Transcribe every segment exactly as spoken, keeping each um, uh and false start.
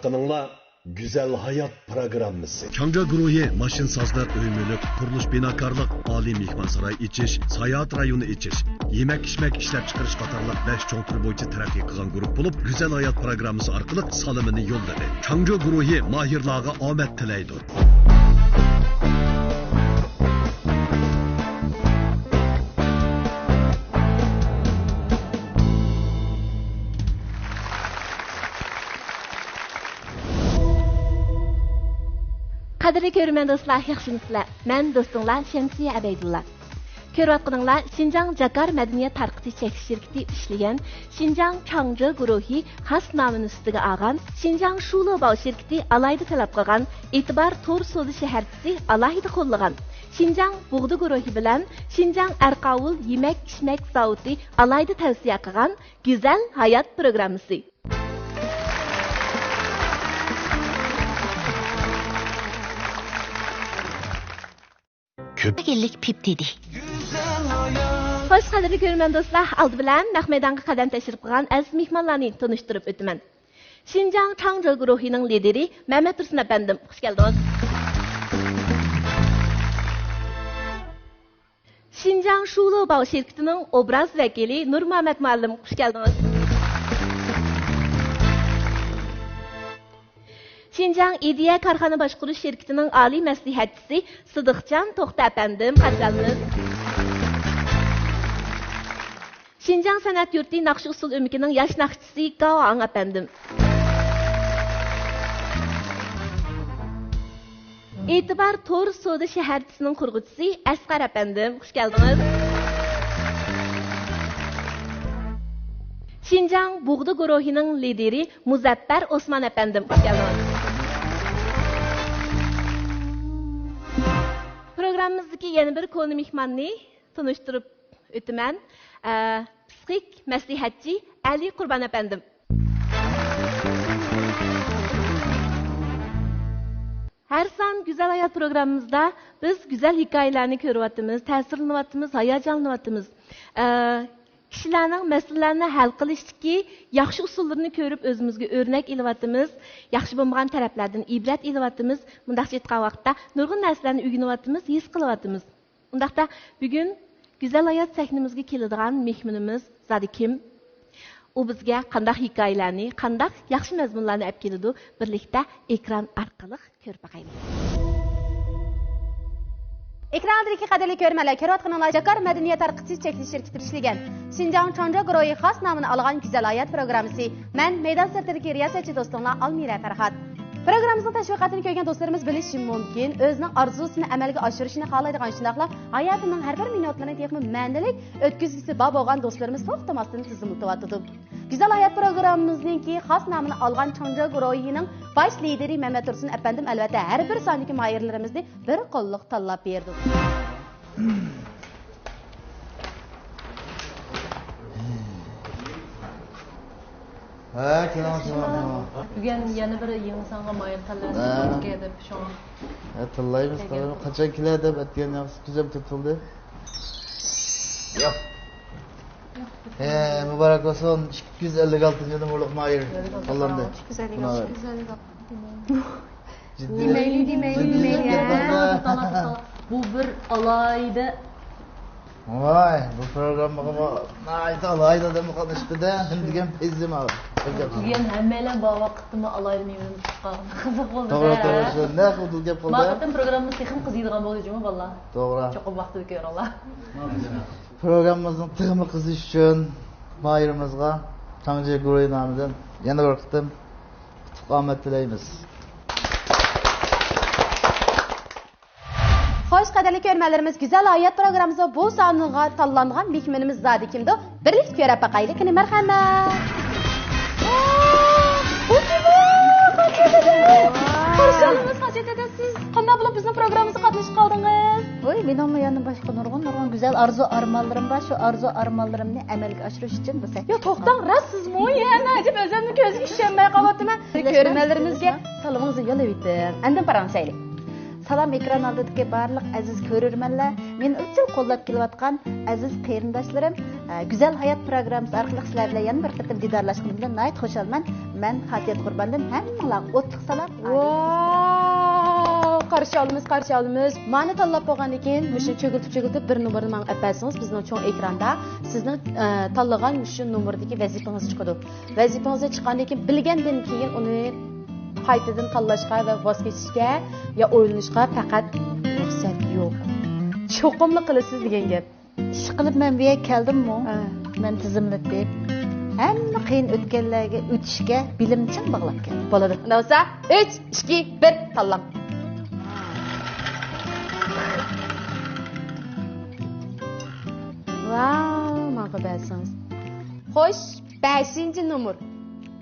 قېنىڭلار، گۈزەل ھايات پروگراممىسى. چاڭجا گۇرۇھى ماشىنىسازلىق، ئۆي مۈلۈك، قۇرۇلۇش بىناكارلىق، ئالىي مېھمانساراي ئېچىش، ساياھەت رايونى ئېچىش، يېمەك ئىچمەك ئىشلەپچىقىرىش قاتارلىق بەش چوڭ تۈر بويىچە تەرەققىي قىلغان گۇرۇپ بولۇپ، گۈزەل ھايات پروگراممىسى ئارقىلىق سالىمىنى يوللىدى. چاڭجا گۇرۇھى ماھىرلارغا ئامەت تىلەيدۇ. قەدىرلىك كۆرۈرمەن دوستلار، ياخشىمۇسىلەر؟ مەن دوستۇڭلار شەمسىيە ئەبەيدۇللا. كۆرۈۋاتقىنىڭلار شىنجاڭ جاكار مەدەنىيەت تارقىتىش چەكلىك شىركىتى ئىشلىگەن، شىنجاڭ چاڭجى گۇرۇھى خاس نامىنى ئۈستىگە ئالغان، شىنجاڭ شۇلۇباۋ شىركىتى ئالاھىدە تەلەپ قىلغان، ئېتىبار تور سودا شەھەرچىسى ئالاھىدە قوللىغان، شىنجاڭ بۇغدا گۇرۇھى بىلەن شىنجاڭ ئەرقاۋۇل يېمەك ئىچمەك زاۋۇتى ئالاھىدە تەۋسىيە قىلغان گۈزەل ھايات پروگراممىسى. كۆپ يىللىك پىپ تېدى. خوش، قەدىرلىك كۆرۈرمەن دوستلار، ئالدى بىلەن نەق مەيدانغا قەدەم تەشرىپ قىلغان ئەزىز مېھمانلارنى تونۇشتۇرۇپ ئۆتىمەن. شىنجاڭ چاڭجى گۇرۇھىنىڭ لىدىرى مەمەت تۇرسۇن ئەپەندىم، خوش كەلدىڭىز. شىنجاڭ شۇلۇباۋ شىركىتىنىڭ ئوبراز ۋەكىلى نۇرمۇھەممەت مۇئەللىم، خوش كەلدىڭىز. شىنجاڭ ئىدىيە كارخانا باشقۇرۇش شىركىتىنىڭ ئالىي مەسلىھەتچىسى سىدىقجان توختى ئەپەندىم، قارشى ئالىمىز. شىنجاڭ سەنئەت يۇرتى ناخشا ئۇسسۇل ئۆمىكىنىڭ ياش ناخشىچىسى گاۋ ئاڭ ئەپەندىم. ئېتىبار تور سودا شەھەرچىسىنىڭ قۇرغۇچىسى ئەسقەر ئەپەندىم، خوش كەلدىڭىز. شىنجاڭ بۇغدا گۇرۇھىنىڭ لىدىرى مۇزەپپەر ئوسمان ئەپەندىم، خوش كەلدىڭىز. پروگراممىمىزدىكى يەنە بىر كونا مېھماننى تونۇشتۇرۇپ ئۆتىمەن. ئە، پسىخىك مەسلىھەتچى ئەلى قۇربان ئەپەندىم. ھەر سان گۈزەل ھايات پروگراممىمىزدا بىز گۈزەل ھېكايىلەرنى كۆرۈۋاتىمىز، تەسىرلىنىۋاتىمىز، ھاياجانلىنىۋاتىمىز. ئە، كىشىلەرنىڭ مەسىلىلەرنى ھەل قىلىشتىكى ياخشى ئۇسۇللىرىنى كۆرۈپ ئۆزىمىزگە ئۆرنەك ئېلىۋاتىمىز، ياخشى بولمىغان تەرەپلەردىن ئىبرەت ئېلىۋاتىمىز. مۇنداقچە ئېيتقان ۋاقىتتا نۇرغۇن نەرسىلەرنى ئۆگىنىۋاتىمىز، ھېس قىلىۋاتىمىز. ئۇنداقتا بۈگۈن گۈزەل ھايات سەھنىمىزگە كېلىدىغان مېھمىنىمىز زادى كىم؟ ئۇ بىزگە قانداق ھېكايىلەرنى، قانداق ياخشى مەزمۇنلارنى ئەپ كېلىدۇ؟ بىرلىكتە ئېكران ئارقىلىق كۆرۈپ باقايلى. ئېكران ئالدىدىكى قەدىرلىك كۆرۈرمەنلەر، كۆرۈۋاتقىنىڭلار جاكار مەدەنىيەت تارقىتىش چەكلىك شىركىتى ئىشلىگەن شىنجاڭ چاڭجا گۇرۇھى خاس نامىنى ئالغان گۈزەل ھايات پروگراممىسى. مەن مەيدان سىرتىدىكى رىياسەتچى دوستۇڭلار ئالمىرە پەرھات. پروگراممىمىزنىڭ تەشۋىقاتىنى كۆرگەن دوستلىرىمىز بىلىشى مۇمكىن، ئۆزىنىڭ ئارزۇسىنى ئەمەلگە ئاشۇرۇشىنى خالايدىغان، شۇنداقلا ھاياتىنىڭ ھەر بىر مىنۇتلىرىنى تېخىمۇ مەنىلىك ئۆتكۈزگۈسى بار بولغان دوستلىرىمىز توختىماستىن تىزىملىتىۋاتىدۇ. گۈزەل ھايات پروگراممىمىزنىڭكى خاس نامىنى ئالغان چاڭجا گۇرۇھىنىڭ باش لىدىرى مەمەت تۇرسۇن ئەپەندىم، ئەلۋەتتە، ھەر بىر ساندىكى ماھىرلىرىمىزنى بىر قوللۇق تاللاپ بېرىدۇ. ھە، كېلىڭ، كېلىڭ، كېلىڭ. بۈگۈن يەنە بىر يېڭى سانغا ماھىر تاللىنىپ ھە. كەلدى، شۇڭا. ھە، تاللايمىز، كەلگەن. تاللايمىز. قاچان كېلە دەپ ئەتىگەن ياخشى كۈزەم تۇتۇلدى. ياق. ھە، مۇبارەك بولسۇن. ئىككى يۈز ئەللىك ئالتىنچى نومۇرلۇق ماھىر تاللاندى. ئىككى يۈز ئەللىك ئالتە. ئىككى يۈز ئەللىك ئالتە. دېمەيلى، دېمەيلى، دېمەيلى، ھە. توختاڭلار، توختاڭلار. بۇ بىر ئالاھىدە. ۋاي، بۇ پروگراممىغىمۇ ناھايىتى ئالاھىدە ئادەملەر قاتنىشىپتۇ-دە. نېمە دېگەن پەيزىم ئاۋۇ. بۈگۈن ھەممەيلەن بار ۋاقىتتىمۇ ئالاھىدە مېھمىنىمىز چىققان. قىزىق بولدى. توغرا، توغرا، شۇ. نەق ئۇدۇل گەپ قىلدى. بۇ قېتىم پروگراممىمىز تېخىمۇ قىزىيدىغان بولدى جۇمۇ، بالىلار. توغرا. چوقۇم ۋاقتىدا كۆرۈڭلار. پروگراممىمىزنىڭ تېخىمۇ قىزىشى ئۈچۈن ماھىرىمىزغا چاڭجى گۇرۇھى نامىدىن يەنە بىر قېتىم ئۇتۇق ئامەت تىلەيمىز. خوش، قەدىرلىك كۆرۈرمەنلىرىمىز، گۈزەل ھايات پروگراممىمىزنىڭ بۇ سانىغا تاللانغان مېھمىنىمىز زادى كىمدۇ؟ بىرلىكتە كۆرۈپ باقايلى، قېنى، مەرھەمەت. بۇ كىم ئۇ؟ قاچان دېدى؟ قارشى ئالىمىز قاچان دېدى؟ سىز قانداق بولۇپ بىزنىڭ پروگراممىمىزغا قاتنىشىپ قالدىڭىز؟ ۋوي، مېنىڭمۇ يەنە باشقا نۇرغۇن، نۇرغۇن گۈزەل ئارزۇ ئارمانلىرىم بار. شۇ ئارزۇ ئارمانلىرىمنى ئەمەلگە ئاشۇرۇش ئۈچۈن بۇ سەھنىگە. يا، توختاڭ، راست سىزمۇ؟ يەنە ئەجەب ئۆزۈمنىڭ كۆزىگە ئىشەنمەي قاپتىمەن. كۆرۈرمەنلىرىمىزگە سالىمىڭىزنى يوللىۋېتىڭ. ئاندىن پاراڭلىشايلى. سالام ئېكران ئالدىدىكى بارلىق ئەزىز كۆرۈرمەنلەر، مېنى ئىزچىل قوللاپ كېلىۋاتقان ئەزىز قېرىنداشلىرىم، گۈزەل ھايات پروگراممىسى ئارقىلىق سىلەر بىلەن يەنە بىر قېتىم دىدارلاشقىنىمدىن ناھايىتى خۇشالمەن. مەن خاسىيەت قۇرباندىن ھەممىڭلارغا ئوتلۇق سالام. ۋاو! قارشى ئالىمىز، قارشى ئالىمىز. مانا تاللاپ بولغاندىن كېيىن مۇشۇ چۆگۈلتۈپ، چۆگۈلتۈپ بىر نومۇرنى ماڭا ئەپ بەرسىڭىز، بىزنىڭ چوڭ ئېكراندا سىزنىڭ، ئە، تاللىغان مۇشۇ نومۇردىكى ۋەزىپىڭىز چىقىدۇ. ۋەزىپىڭىزنى چىققاندىن كېيىن بىلگەندىن كېيىن ئۇنى قايتىدىن تاللاشقا ۋە ۋاز كېچىشكە يا ئويلىنىشقا پەقەت رۇخسەت يوق. چوقۇملا قىلىسىز دېگەن گەپ. ئىشقىلىپ مەن بۇ يەرگە كەلدىممۇ؟ ھە. مەن تىزىملىتىپ، ھەممە قىيىن ئۆتكەللەرگە ئۆتۈشكە بىلىمچىڭ باغلاپ كەلدىم. بولىدۇ. ئۇنداق بولسا، ئۈچ، ئىككى، بىر، تاللاڭ. ۋاۋ، ماڭا بەرسىڭىز. خوش، بەشىنچى نومۇر.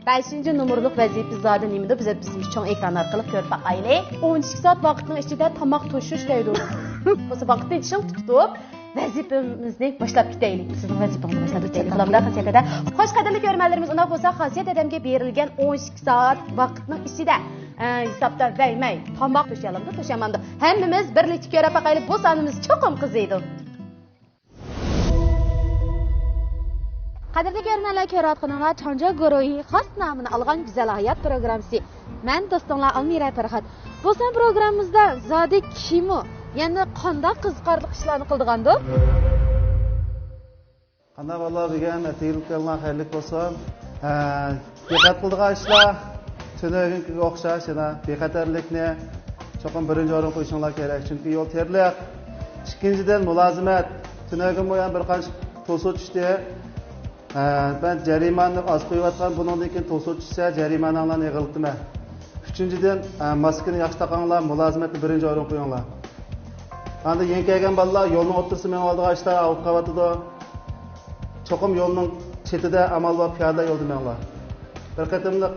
بەشىنچى نومۇرلۇق ۋەزىپە زادى نېمىدۇ؟ بىز، بىز شۇ چوڭ ئېكران ئارقىلىق كۆرۈپ باقايلى. ئون ئىككى سائەت ۋاقىتنىڭ ئىچىدە تاماق توشۇش دەيدۇ. بولسا ۋاقىتنى چىڭ تۇتۇپ، ۋەزىپىمىزنى باشلاپ كېتەيلى. سىزنىڭ ۋەزىپىڭىزنى باشلاپ كېتەيلى. بولامدا، خاسىيەت ھەدە؟ خوش، قەدىرلىك كۆرۈرمەنلىرىمىز، ئۇنداق بولسا، خاسىيەت ھەدەمگە بېرىلگەن ئون ئىككى سائەت ۋاقىتنىڭ ئىچىدە، ئە، ھېسابتا بەرمەي، تاماق توشۇيالامدۇ، توشۇيالمامدۇ؟ ھەممىمىز بىرلىكتە كۆرۈپ باقايلى، بۇ سانىمىز چوقۇم قىزىيدۇ. قەدىرلىك كۆرۈرمەنلەر، كۆرۈۋاتقىنىڭلار چاڭجيا گۇرۇھى خاس نامىنى ئالغان گۈزەل ھايات پروگراممىسى. مەن دوستۇڭلار ئالمىرە پەرھات. بولسا پروگراممىمىزدا زادى كىمۇ؟ يەنە قانداق قىزىقارلىق ئىشلارنى قىلىدىغاندۇ؟ قانداق بالىلار، بۈگۈن ئەتىگىنلىكىڭلار خەيرلىك بولسۇن. ھە، دىققەت قىلىدىغان ئىشلار تۈنۈگۈنكىگە ئوخشاش، يەنە بىخەتەرلىكنى چوقۇم بىرىنچى ئورۇنغا قويۇشۇڭلار كېرەك، چۈنكى يول تېرىلىق. ئىككىنچىدىن، مۇلازىمەت. تۈنۈگۈنمۇ يەنە بىر قانچە توسۇ چۈشتى. ھە، مەن جەرىمانىنى ئاز قويۇۋاتقان، بۇنىڭدىن كېيىن توسۇ چۈشسە، جەرىمانەڭلارنى يىغىلتىمەن. ئۈچىنچىدىن، ھە، ماسكىنى ياخشى تاقاڭلار، مۇلازىمەتنى بىرىنچى ئورۇنغا قويۇڭلار. ئاندىن يېڭى كەلگەن بالىلار يولنىڭ ئوتتۇرىسىدا مېڭىۋالىدىغان ئىشلار ئاۋۇپ قېلىۋاتىدۇ. چوقۇم يولنىڭ چېتىدە ئامال بار پىيادىلەر يولدا مېڭىڭلار. بىر قېتىملىق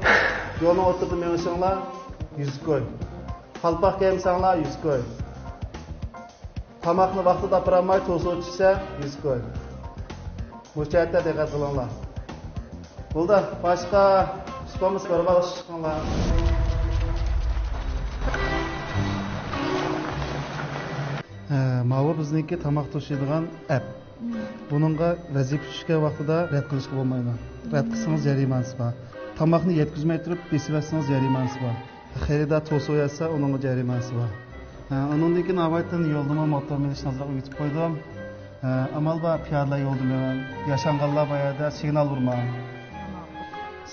يولنىڭ ئوتتۇرىدا مېڭىشىڭلار يۈز كوي. قالپاق كىيمىسەڭلار يۈز كوي. تاماقنى ۋاقتىدا ئاپىرالماي توسۇ چۈشسە يۈز كوي. مۇشۇ جەھەتتە دىققەت قىلىڭلار. بولدى، باشقا ئىش بولمىسا بىر بالا چىقىڭلار. ھە، ماۋۇ بىزنىڭكى تاماق توشۇيدىغان ئەپ. بۇنىڭغا ۋەزىپە چۈشكەن ۋاقتىدا رەت قىلىشقا بولمايدۇ. رەت قىلسىڭىز جەرىمانىسى بار. تاماقنى يەتكۈزمەي تۇرۇپ بېسىۋەتسىڭىز جەرىمانىسى بار. خېرىدار توسۇۋەتسە ئۇنىڭغا جەرىمانىسى بار. ھە، ئۇنىڭدىن كېيىن ئاۋايتىن يولدىمۇ موتور مىنىشنى ئازراق ئۆگىتىپ قويدۇم. ھە، ئامال بار پىيادىلەر يولدا مېڭىڭ. ياشانغانلار بۇ يەردە سىگنال ئۇرماڭ.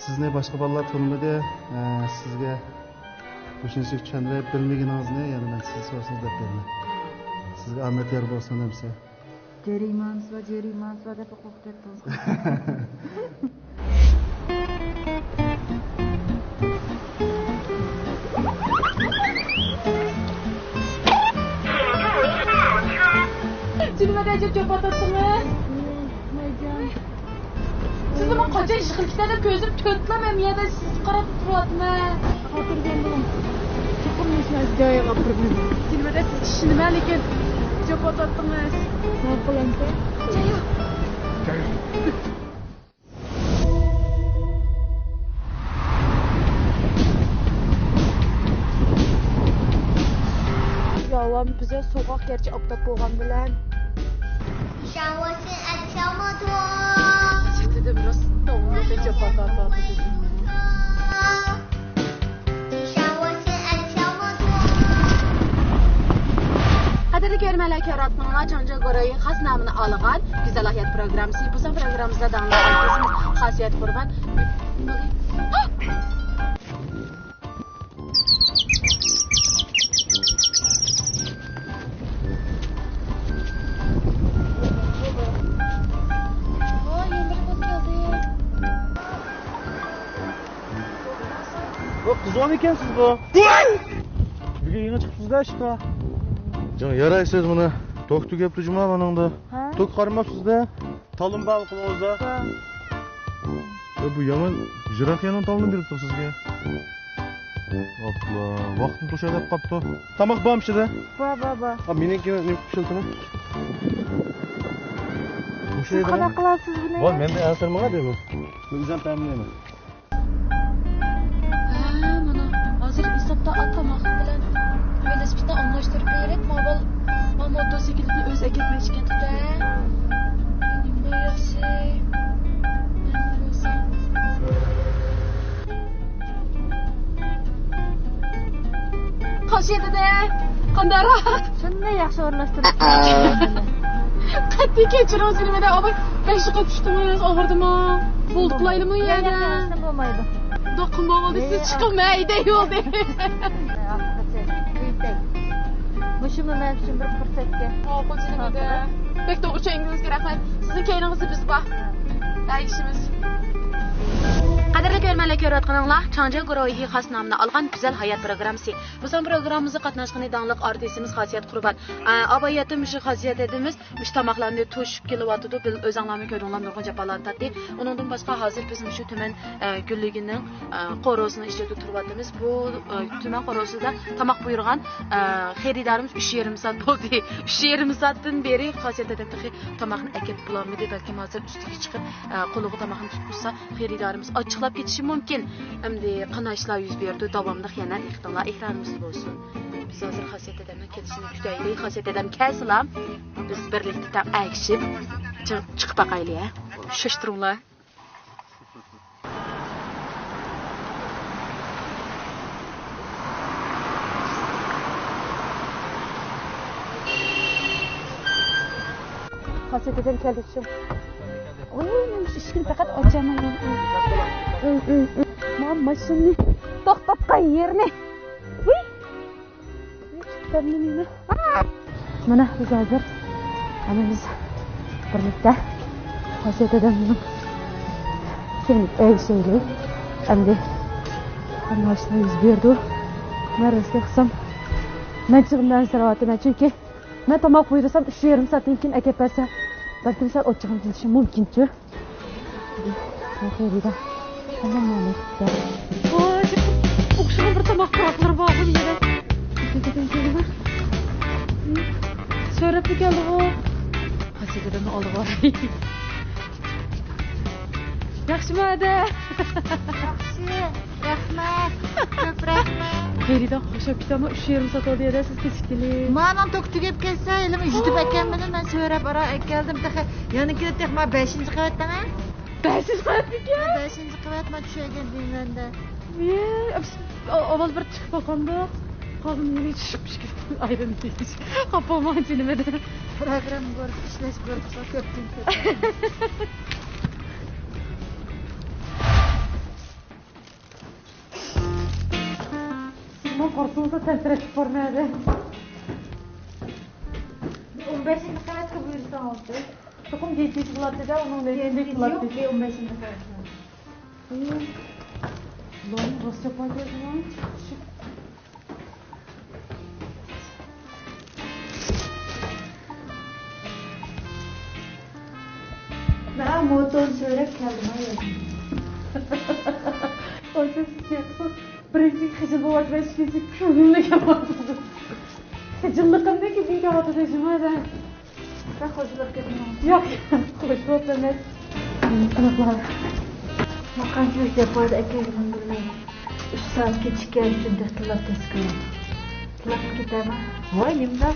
سىزنى باشقا بالىلار تونۇمىدى. ھە، سىزگە مۇشۇنچىلىك چۈشەندۈرۈپ، بىلمىگىنىڭىزنى يەنە مەن سىز سورىسىڭىز دەپ بېرىمەن. سىزگە ئامەت يار بولسۇن ھەممىسى. جەرىمانىسى بار، جەرىمانىسى بار دەپ قورقۇتۇۋەتتىڭىز. سىلمەدە ئەجەب جاپا تارتتىڭىز. سىزنى مەن قاچان ئىشقىلىپ كېتەي دەپ كۆزۈم تۆتلا مەن يەردە سىزگە قاراپ تۇرۇۋاتىمەن. خاتىرجەم بولۇڭ. چوقۇم مۇشۇ جايىغا ئاپىرىمەن. سىلمەدە سىز ئىشىنىمەن، لېكىن جاپا تارتتىڭىز. ماقۇل ئەمسە. جايو. جايو. يا ئاۋام، بىزگە سوغۇق گەرچە ئاپتاپ بولغان بىلەن. شاۋاسى ئەتشاماتو. چېتىدە بىراز تاۋۇڭلار جاپا تارتىۋاتىدۇ. شاۋاسى ئەتشاماتو. قەدىرلىك كۆرۈرمەنلەر، كۆرۈۋاتقىنىڭلار چاڭجيا گۇرۇھى خاس نامىنى ئالغان گۈزەل ھايات پروگراممىسى. بۇ سان پروگراممىمىزدا داڭلىق ئارتىسىمىز خاسىيەت قۇربان. بۇ قىزغۇن ئىكەنسىز بۇ. بۈگۈن يېڭى چىقىپسىز-دە ئىشقا. جان يارايسىز مانا. توك تۈگەپتۇ جۇما مانىڭدا. ھە؟ توك قارىماپسىز-دە. تالون بار قولىڭىزدا. بار. ئە، بۇ يامان يىراق يەرنىڭ تالونىنى بېرىپتۇ سىزگە. ئاپلا، ۋاقتىنى توشاي دەپ قاپتۇ. تاماق بارمۇ ئىچىدە؟ بار، بار، بار. ھا، مېنىڭكىنى نېمە قىلىپ ئىشلىتىمەن؟ سىز قانداق قىلاسىز بۇنى؟ ۋاي، مەندە ئەنسىرىمىڭە دەيمەن. مەن ئۆزۈم تەمىنلەيمەن. ھە، مانا، ھازىر ھېسابتا تاماق بىلەن ۋېلىسىپىتنى ئالماشتۇرۇپ بېرىپ، ماۋۇ، ماۋۇ موتوسىكلىتنى ئۆزى ئەكەتمەكچىكەن-دە. نېمە ياخشى. ياخشى دېدى. قانداقراق؟ شۇنداق ياخشى ئورۇنلاشتۇرۇپ. قەتئىي كەچۈرۈڭ، سېنى مەن ئاباي بەش دەقىقە كۈتتۈم، ئاغرىدىمۇ؟ بولدى، قىلايلىمۇ يەنە؟ بولمايدۇ. دوقۇنما بولدى، سىز چىقىڭ، مەن ھەيدەي بولدى. مۇشۇمۇ مەن ئۈچۈن بىر پۇرسەتكە. ماقۇل جېنىم ئىدى. بەك توغرا چۈشەنگىنىڭىزگە رەھمەت. سىزنىڭ كەينىڭىزدە بىز بار. ئەگىشىمىز. قەدىرلىك كۆرۈرمەنلەر، كۆرۈۋاتقىنىڭلار چاڭجيا گۇرۇھى خاس نامىنى ئالغان گۈزەل ھايات پروگراممىسى. بىزنىڭ پروگراممىمىزغا قاتناشقىنى داڭلىق ئارتىسىمىز خاسىيەت قۇربان. ئە، ئاۋايەتتە مۇشۇ خاسىيەت ھەدىمىز مۇشۇ تاماقلارنى توشۇپ كېلىۋاتىدۇ. بىل-، ئۆزەڭلارمۇ كۆردۈڭلار، نۇرغۇن جاپالارنى تارتتى. ئۇنىڭدىن باشقا، ھازىر بىز مۇشۇ تۈمەن، ئە، گۈللۈكىنىڭ، ئە، قورۇسىنىڭ ئىچىدە تۇرۇۋاتىمىز. بۇ، ئە، تۈمەن قورۇسىدا تاماق بۇيرۇغان، ئە، خېرىدارىمىز ئۈچ يېرىم سائەت بولدى. ئۈچ يېرىم سائەتتىن بېرى خاسىيەت ھەدەم تېخى تاماقنى ئەكەپ بولالمىدى. بەلكىم ھازىر ئۈستىگە چىقىپ، ئە، قولىغا تاماقنى تۇتقۇزسا، خېرىدارىمىز ئاچچىقلاپ كېتىشى مۇمكىن. ئەمدى قانايىشلار يۈز بېرىدۇ، داۋاملىق يەنە ئېقىتىڭلار، ئېھرامىمىز بولسۇن. بىز ھازىر خاسىيەت ھەدەمنىڭ كېلىشىنى كۈتەيلى. خاسىيەت ھەدەم كەلسىلا، بىز بىرلىكتە تەڭ ئەگىشىپ چىق-، چىقىپ باقايلى، ھە؟ شاشتۇرۇڭلار. خاسىيەت ھەدەم كەلدى، چىشىم. ئوي، مەن شۇ ئىشىكنى پەقەت ئاچامەن. ئۆي، ئۆي، ئۆي. مانا ماشىنىنى توختاتقان يېرىنى. ۋىي. مانا بىز ھازىر ھەممىمىز بىرلىكتە خاسىيەت ھەدەمنىڭ كېيىن ئەگىشەيلى. ئەمدى قانداق ئىشلار يۈز بېرىدۇ؟ مەن راستىنى قىلسام، مەن چىغىمنى ئەنسىرەۋاتىمەن، چۈنكى مەن تاماق بۇيرۇسام، ئۈچ يېرىم سائەتتىن كېيىن ئەكەپ بەرسە، بەلكىم سەل ئاچچىقىم كېلىشى مۇمكىنچۇ. ۋاي، ئوخشىغان بىر تاماق پۇراقلىرى بار بۇ يەردە. سۆرەپمۇ كەلدىغۇ. خاسىيەت ھەدەمنىڭ ئالدىغا بار. ياخشىمۇ ھەدە؟ ياخشى. رەھمەت. كۆپ رەھمەت. خېرىدار خۇشال كېتەمۇ، ئۈچ يېرىم سائەت بولدى يەنە سىز كېچىككىلى. مانىڭ توكى تۈگەپ كەتسە، ھېلىمۇ يۈدۈپ ئەكەلمىدىم، مەن سۆرەپ ئاران ئەكەلدىم. تېخى يەنە كېلىپ تېخى مانا بەشىنچى قەۋەتتىڭ، ھە؟ بەشىنچى قەۋەتمىكەن؟ ھە، بەشىنچى قەۋەت، مانا چۈشۈرگەن دېيمەندە. ئاۋۋال بىر چىقىپ باقامدۇق. قالدىم يەنە چۈشۈپ، چۈشۈپ ئايرىلدى. خاپا بولماڭ جېنىم ھەدە. پروگرامما گۇرۇپپا، ئىشلەش گۇرۇپپىسىغا كۆپتىن كۆپ. سىزمۇ قورقسىڭىزلا تەمتىرەپ كېتىپ بارمەن ھەدە. ئون بەشىنچى قەۋەتكە بۇيرۇساڭىز. چوقۇم يەتتىنچى بولاتتى-دە، ئۇنىڭ يەتتىنچى يەتتىنچى بولاتتى. يوق، ئون بەشىنچى قەۋەتكە. بۇلارنى راست جاپا كەلدىمۇ. مەن موتورنى سۆرەپ كەلدىم، ھە، يەنە. ئاچا، سىز بىرىنچى خىجىل بولۇۋاتىمەن، ئىككىنچى كۆڭلۈمنى كەلمەيۋاتىدۇ. خىجىللىقىمدىن كېلىپ كەلمەيۋاتىدۇ، جۇمۇ ھەدە. بەك خوشلۇق كەتمەڭ. ياق، خوشلۇق ئەمەس. قانداقلار؟ ماقانچىلىك جاپادا ئەكەلگىنىم بىلمەي. ئۈچ سائەت كېچىككەن ئۈچۈن تېخى تىللاپ تەسكىن. تىللاپ كېتەمەن. ۋاي، نېمىلا؟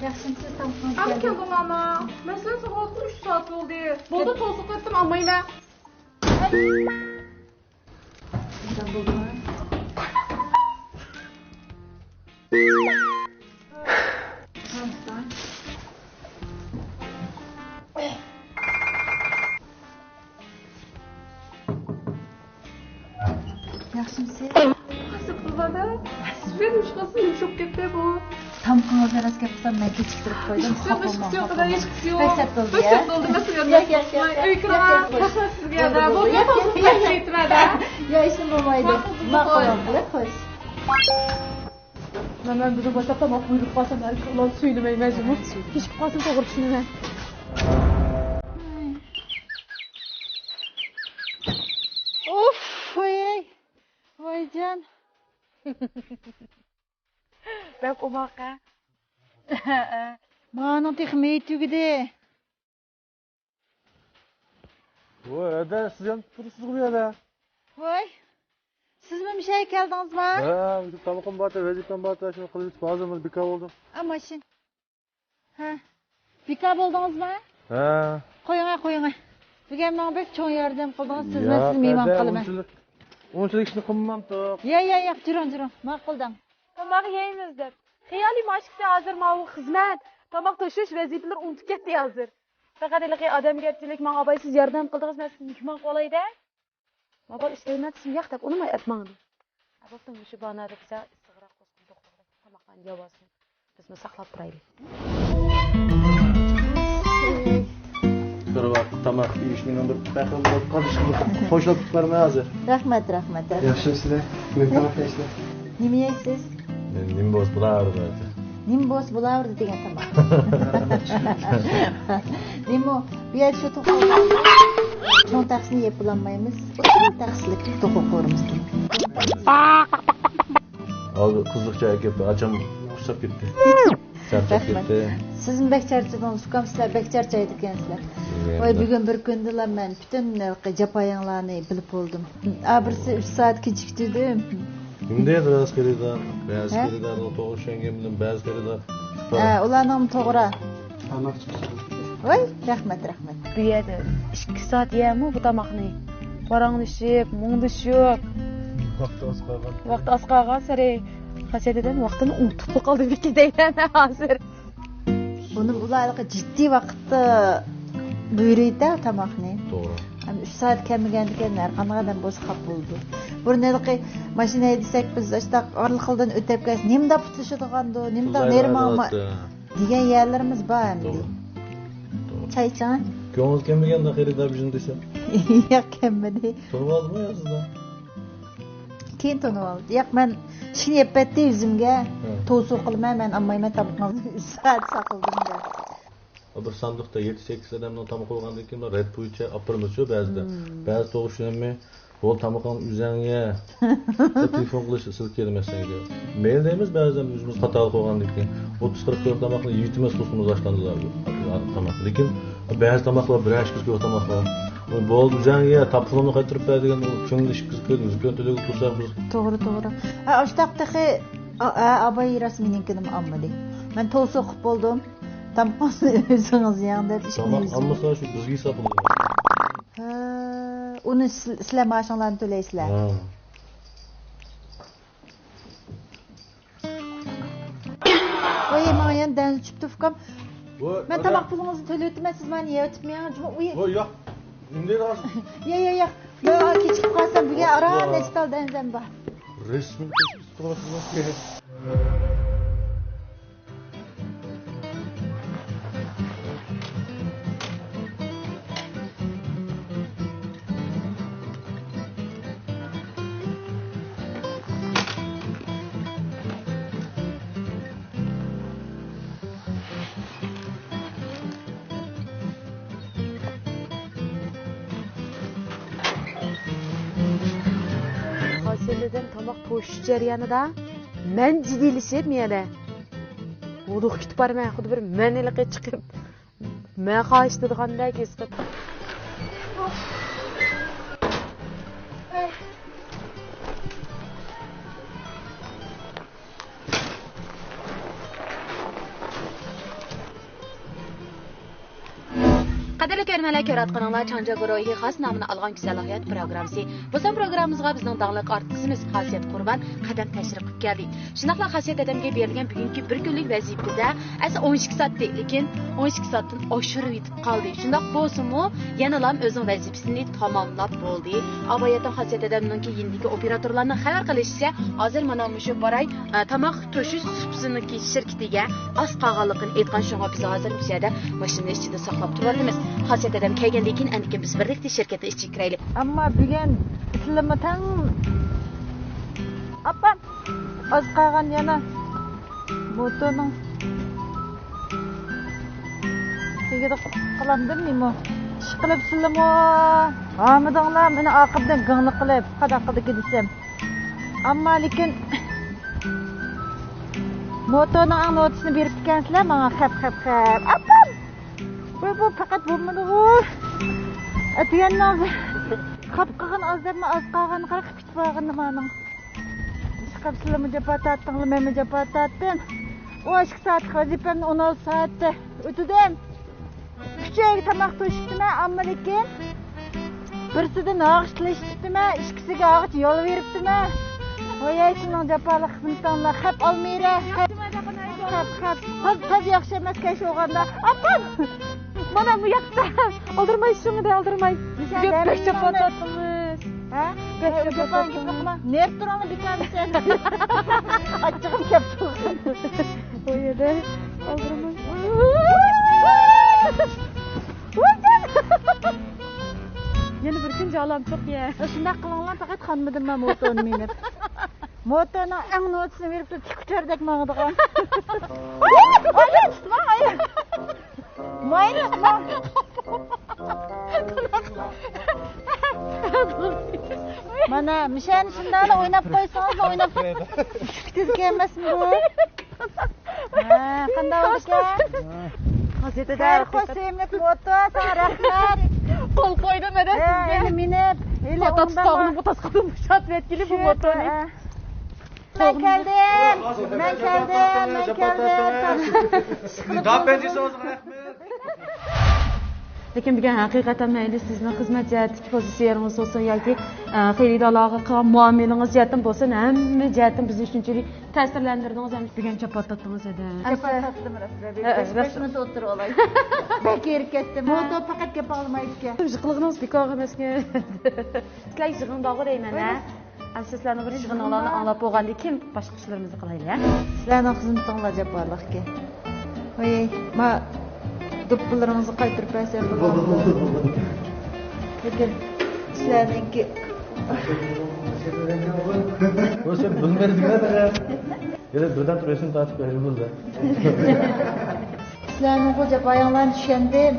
ياخشىمۇسىز، تامىقىڭىز ئەمدى كەلدى. كەلدىڭ، ئانا. مەن سېنى ساقلاۋاتقىلى ئۈچ سائەت بولدى. بولدى، توسۇپ قويۇپتىم، ئالمايمەن. ياخشىمسىز؟ قاسىپ قىلمادا. سىز بىلەن مۇشۇ قىلسا يۇمشاپ كەتتى بۇ. تامىقىڭىزنى راست گەپ قىلسام، مەن كېچىكتۈرۈپ قويدۇم. خاپا بولماڭ. ھېچقىسى يوق، ھېچقىسى يوق. بەك سەت بولدى، يا؟ بەك سەت بولدى، مەسىلەن. ياق، ياق، ياق، ياق. ئۆي كىرىڭ. ياق، ياق. رەھمەت سىزگە. بولدى، بولدى. ياق، ياق، ياق. ياق، ھېچنېمە بولمايدۇ. ماقۇل، ماقۇل. ماقۇل، خوش. مەن، مەن بۈگۈن باشلاپ تاماق بۇيرۇپ قالسام، ھەر كۈنلار سۆيۈنمەيمەن جۇمۇ. كېچىكىپ قالسام توغرا چۈشىنىمەن. ئۇف، ۋاي، ۋايجان. بەك ئوماق ھە. مانىڭ تېخى مېيى تۈگىدى. ۋاي، ھەدە، سىز يەنە تۇرۇپسىزغۇ بۇ يەردە؟ ۋاي، سىزمۇ مۇشۇ يەرگە كەلدىڭىزما؟ ھە، تامىقىم بارتى، ۋەزىپەم بارتى، شۇنى قىلىۋېتىپ ھازىر مانا بىكار بولدۇم. ئا، ماشىنا. ھە. بىكار بولدىڭىزما؟ ھە. قويۇڭە، قويۇڭە. بۈگۈن ماڭا بەك چوڭ ياردەم قىلدىڭىز، سىزمۇ سىز مېھمان قىلىمەن. ئۇنچىلىك ئىشنى قىلمامتۇق. يا، يا، يا، جۈرۈڭ، جۈرۈڭ. ماقۇلداڭ. تاماق يەيمىز دەپ. خىيالىم ئاشىكىسى ھازىر ماۋۇ خىزمەت، تاماق توشۇش ۋەزىپىلىرى ئۇنتۇپ كەتتى ھازىر. پەقەت ھېلىقى ئادەمگە ئەپچىلىك ماڭا ئابايسىز ياردەم قىلدىڭىز، مەن سىزنى مېھمان قىلاي دەپ. ماۋۇ ئىشلەيمەن دېسەم، ياق دەپ، ئۇنىماي ئەپ ماڭدى. ئا، بوپتۇ، مۇشۇ بانادا بىزە ئىسسىقراق بولسۇن، توختاپ تاماقلارنى يەۋالسۇن. بىزمۇ ساقلاپ تۇرايلى. بىر ۋاقىت تاماق يېيىشنىڭ بىر پەخىر بولۇپ قالىشىمىز. خوشلاپ كېتىپ بارىمەن ھازىر. رەھمەت، رەھمەت، رەھمەت. ياخشىمۇسىلەر؟ نېمە تاماق يەيسىلەر؟ نېمە يەيسىز؟ نېمە بولسا بولاۋېرىدۇ. نېمە بولسا بولاۋېرىدۇ دېگەن تاماق. نېمە، بۇ يەردە شۇ توخۇ چوڭ تەخسىنى يەپ بولالمايمىز. ئوتتۇرا تەخسىلىك توخۇ قورۇمىزدىن. ھازىر قىزىقچە ئەكەپ، ئاچام قۇسساپ كەتتى. چارچاپ رەھمەت. كەتتى. سىزمۇ بەك چارچىدىڭىز، ئۇكام، سىلەر بەك چارچايدىكەنسىلەر. ۋاي، بۈگۈن بىر كۈندىلا مەن پۈتۈن جاپايىڭلارنى بىلىپ بولدۇم. ئا، بىرسى ئۈچ سائەت كېچىكتۈردۈم. نېمىدەيدۇ، راست خېرىدار، بەزى ھە؟ خېرىدارنىڭ توغرا چۈشەنگەن بىلەن بەزى خېرىدار. ھە، ئۇلارنىڭ توغرا. تاماق چىقىشى. ۋاي، رەھمەت، رەھمەت. بۇ يەردە ئىككى سائەت يەيمۇ بۇ تاماقنى؟ پاراڭلىشىپ، مۇڭدىشىپ. ۋاقتى ئاز قالغان. ۋاقتى ئاز قالغانسېرى خاسىيەت دېدەم ۋاقتىنى ئۇنتۇپلا قالدى بىكى دەيمەن ھازىر. بۇنى ئۇلار ھېلىقى جىددىي ۋاقىتتا بۇيرۇيدۇ تاماقنى. توغرا. ئەمما ئۈچ سائەت كەلمىگەندىكىن ھەر قانداق ئادەم بولسا خاپا بولىدۇ. بۇرۇن ھېلىقى ماشىنا ھەيدىسەك بىز ئاشتاق ئارىلىقىدىن ئۆتۈپ كەلسە نېمىنداق پۇتلىشىدىغاندۇ، نېمىنداق نېرى ماڭما دېگەن يەرلىرىمىز بار ئەمدى. توغرا. توغرا. چاي ئىچىڭە. كۆڭلىڭىز كەلمىگەندە خېرىدار بىزنى دېسە. ياق، كەلمىدى. تونۇۋالدىمۇ يا سىزدە؟ كېيىن تونۇۋالدى. ياق، مەن ئىشىكنى يېپىپ كەتتى يۈزۈمگە. ھە. توۋسۇ قىلىمەن، مەن ئالمايمەن تامىقىڭىزنى، ئۈچ سائەت ساقلىدىم دەپ. بىر ساندۇقتا يەتتە سەككىز ئادەمنىڭ تامىقى بولغاندىن كېيىن رەت بويىچە ئاپىرىمىزچۇ بەزىدە. مم. بەزى توغۇشلىنىمى، بول، تامىقىڭنى ئۆزۈڭ يە. تېلېفون قىلىش سىلكىدە مەسىلەنگە. مەيلى دەيمىز بەزىدە ئۆزىمىز خاتالىق بولغاندىن كېيىن. ئوتتۇز قىرىق كىلو تاماقنى يېيىۋېتىمىز، تۇزىمىز ئاشلاندا تاماق. لېكىن بەزى تاماقلار بىرەر ئىككى كىلو تاماقلار. بولدى، ئۆزۈڭ يە، تاپىلىنى قايتۇرۇپ بەر دېگەن، كۆڭۈل ئىككى يۈز كىلو، يۈز كىلو تۆلەپ تۇرساق بىز. توغرا، توغرا. ھە، ئاشتاق تېخى، ئا، ئا، ئاباي راست مېنىڭكىنىمۇ ئالمىدى. مەن توۋسۇ قىلىپ بولدۇم. تامىقىڭىزنى ئۆزىڭىز يەڭ دەپ ئىشىكنى تاماق ئالمىسا شۇ بىزگە ھېساب قىلىدۇ. ھە، ئۇنى سىل-، سىلەر مائاشىڭلارنى تۆلەيسىلەر. ھە. ۋاي، ماڭا يەنە دەنزە چۈشۈپتۇ، ئۇكام. ۋاي، مەن تاماق پۇلىڭىزنى تۆلەۋېتىمەن، سىز مانا يەۋېتىپ مېڭىڭ، جۇمۇ ئۇيى. ۋاي، ياق. نېمە دەيدۇ ھازىر؟ يا، يا، يا. مەن كېچىكىپ قالسام، بۈگۈن ئاران نەچچە تال دەنزەم بار. رەسمىي تەشۋىش قىلىۋاتىسىز. خاسىيەت دېدەم تاماق توشۇش جەريانىدا مەن جىددىيلىشىپ مېيەدە ھودۇق كۈتۈپ بارىمەن، خۇددى بىر مەن ھېلىقى چىقىپ مەن خاھىش قىلىدىغاندەك ھېس قىلىپ. قەدىرلىك كۆرۈرمەنلەر، كۆرۈۋاتقىنىڭلار چاڭجيا گۇرۇھى خاس نامىنى ئالغان گۈزەل ھايات پروگراممىسى. بۇ سان پروگراممىمىزغا بىزنىڭ داڭلىق ئارتىسىمىز خاسىيەت قۇربان قەدەم تەشرىپ قىلىپ كەلدى. شۇنداقلا خاسىيەت دادامگە بېرىلگەن بۈگۈنكى بىر كۈنلۈك ۋەزىپىدە ئەسلى ئون ئىككى سائەتتى، لېكىن ئون ئىككى سائەتتىن ئاشۇرۇۋېتىپ قالدى. شۇنداق بولسىمۇ، يەنىلا ئۆزىنىڭ ۋەزىپىسىنى تاماملاپ بولدى. ئاۋايەتتىن خاسىيەت دادامنىڭكى يېنىدىكى ئوپېراتورلارنىڭ خەۋەر قىلىشىچە، ھازىر مانا مۇشۇ باراي، ئە، تاماق توشۇش سۇپىسىنىڭكى شىركىتىگە ئاز قالغانلىقىنى ئېيتقان، شۇڭا بىز ھازىر مۇشۇ يەردە ماشىنا ئىچىدە ساقلاپ تۇرۇۋاتىمىز. خاسىيەت دادام كەلگەندىن كېيىن ئەندىكىن بىز بىرلىكتە شىركەتنىڭ ئىچىگە كىرەيلى. ئەمما بۈگۈن سىلىمۇ تەڭ ئاپام ئاز قالغان يەنە موتورنىڭ تېگىدە قىلامدىم نېمە؟ ئىشقىلىپ سىلىمۇ ھامىدىڭلار مېنى ئارقىمدىن گىڭلىق قىلىپ قانداق قىلدىكى دېسەم. ئەمما لېكىن موتورنىڭ ئەڭ نوتىسىنى بېرىپتىكەنسىلەر ماڭا، خەپ، خەپ، خەپ. ئاپام! ۋاي، بۇ پەقەت بولمىدىغۇ. ئەتىگەننىڭ قاپقىغىن ئاز دەپمۇ ئاز قالغاننى قاراپ كۈتۈپ بارغىنىم مانىڭ. ئىشقىلىپ سىلىمۇ جاپا تارتتىڭلار، مەنمۇ جاپا تارتتىم. ئون ئىككى سائەتلىك ۋەزىپەمنى ئون ئالتە سائەتتە ئۆتىدىم. ئۈچ ئايغا تاماق توشۇپتىمەن، ئەمما لېكىن بىرسىدىن ھاغىچ تىلىشىپتىمەن، ئىككىسىگە ھاغىچ يالۋۇرۇپتىمەن. ۋاي، سېنىڭ جاپالىق خىزمىتىڭلار، خەپ ئالمىرە، خەپ، خەپ، خەپ. تاز، تاز ياخشى ئەمەس، كەش ئوغاندا. ئاپام! مانا بۇ ياقتا. ئالدىرماي، شۇڭىدە ئالدىرماي. بەك جاپا تارتتىڭىز. ھە؟ بەك جاپا تارتتىڭىز. نېرىپ تۇرۇڭ، بىكارمىسەن. ئاچچىقىم كەپ تۇرسۇن. ئۇ يەردە ئالدىرماي. يەنە بىر كۈن جالام چوق يە. شۇنداق قىلىڭلار، پەقەت خانمىدىم مەن موتورنى مىنىپ. موتورنىڭ ئەڭ نوتىسىنى بېرىپ تۇرۇپ، تىك ئۇچاردەك ماڭىدىغان. ئايا، تۇتماڭ، ئايا. ماينى تۇتماڭ. مانا، مىشەنى شۇنداقلا ئويناپ قويسىڭىزلا ئويناپ، ئۈشكۈتىدىكەن ئەمەسمۇ بۇ؟ ھە، قانداق بولدىكەن؟ خاس يېتىدە خەير، خوش سۆيۈملۈك موتو، ساڭا رەھمەت. قول قويدۇم، مەدەت، ھە، سىزگە. ھېلى مىنىپ، ھېلى پاتاپ ئوڭدىمۇ؟ تۇتاغىنىمۇ تاسقىدىم، شات ۋەتكىلى بۇ شۇ، موتونى. ھە. مەن كەلدىم، مەن كەلدىم، مەن كەلدىم. داپ بەنجىسىڭىزغا رەھمەت. لېكىن بۈگۈن ھەقىقەتەن مەيلى سىزنىڭ خىزمەت جەھەتتىكى پوزىتسىيەڭىز بولسۇن ياكى، ئە، خېرىدارلارغا قىلغان مۇئامىلىڭىز جەھەتتىن بولسۇن، ھەممە جەھەتتىن بىزنى شۇنچىلىك تەسىرلەندۈردىڭىز ھەم بۈگۈن جاپا تاتتىڭىز ھەدە. جاپا تاتتىم، راست، راست. ھە، بەش، راست. بەش مىنۇت ئولتۇرۇۋالاي. بەك ھېرىپ كەتتىم. موتو پەقەت گەپ ئاڭلىمايدىكەن. يىقىلغىنىڭىز بىكارغا ئەمەسكەن. سىلەر يىغىندا بار دەيمەن، ھە؟ ئەمدى سىلەرنىڭ بىر يىغىنىڭلارنى ئاڭلاپ بولغاندىن كېيىن باشقا ئىشلىرىمىزنى قىلايلى، ھە؟ سىلەرنىڭ خىزمىتىڭلار جاپالىقكەن. ۋاي، ما دوپپىلىرىڭىزنى قايتۇرۇپ بەرسەم بولامدۇ؟ لېكىن سىلەرنىڭكى. بۇ سەن بىلمەيدىغان. يەنە بىردەم تۇرۇشنى تارتىپ بەرگىلى بولدى. سىلەرنىڭ بۇ جاپايىڭلارنى چۈشەندىم.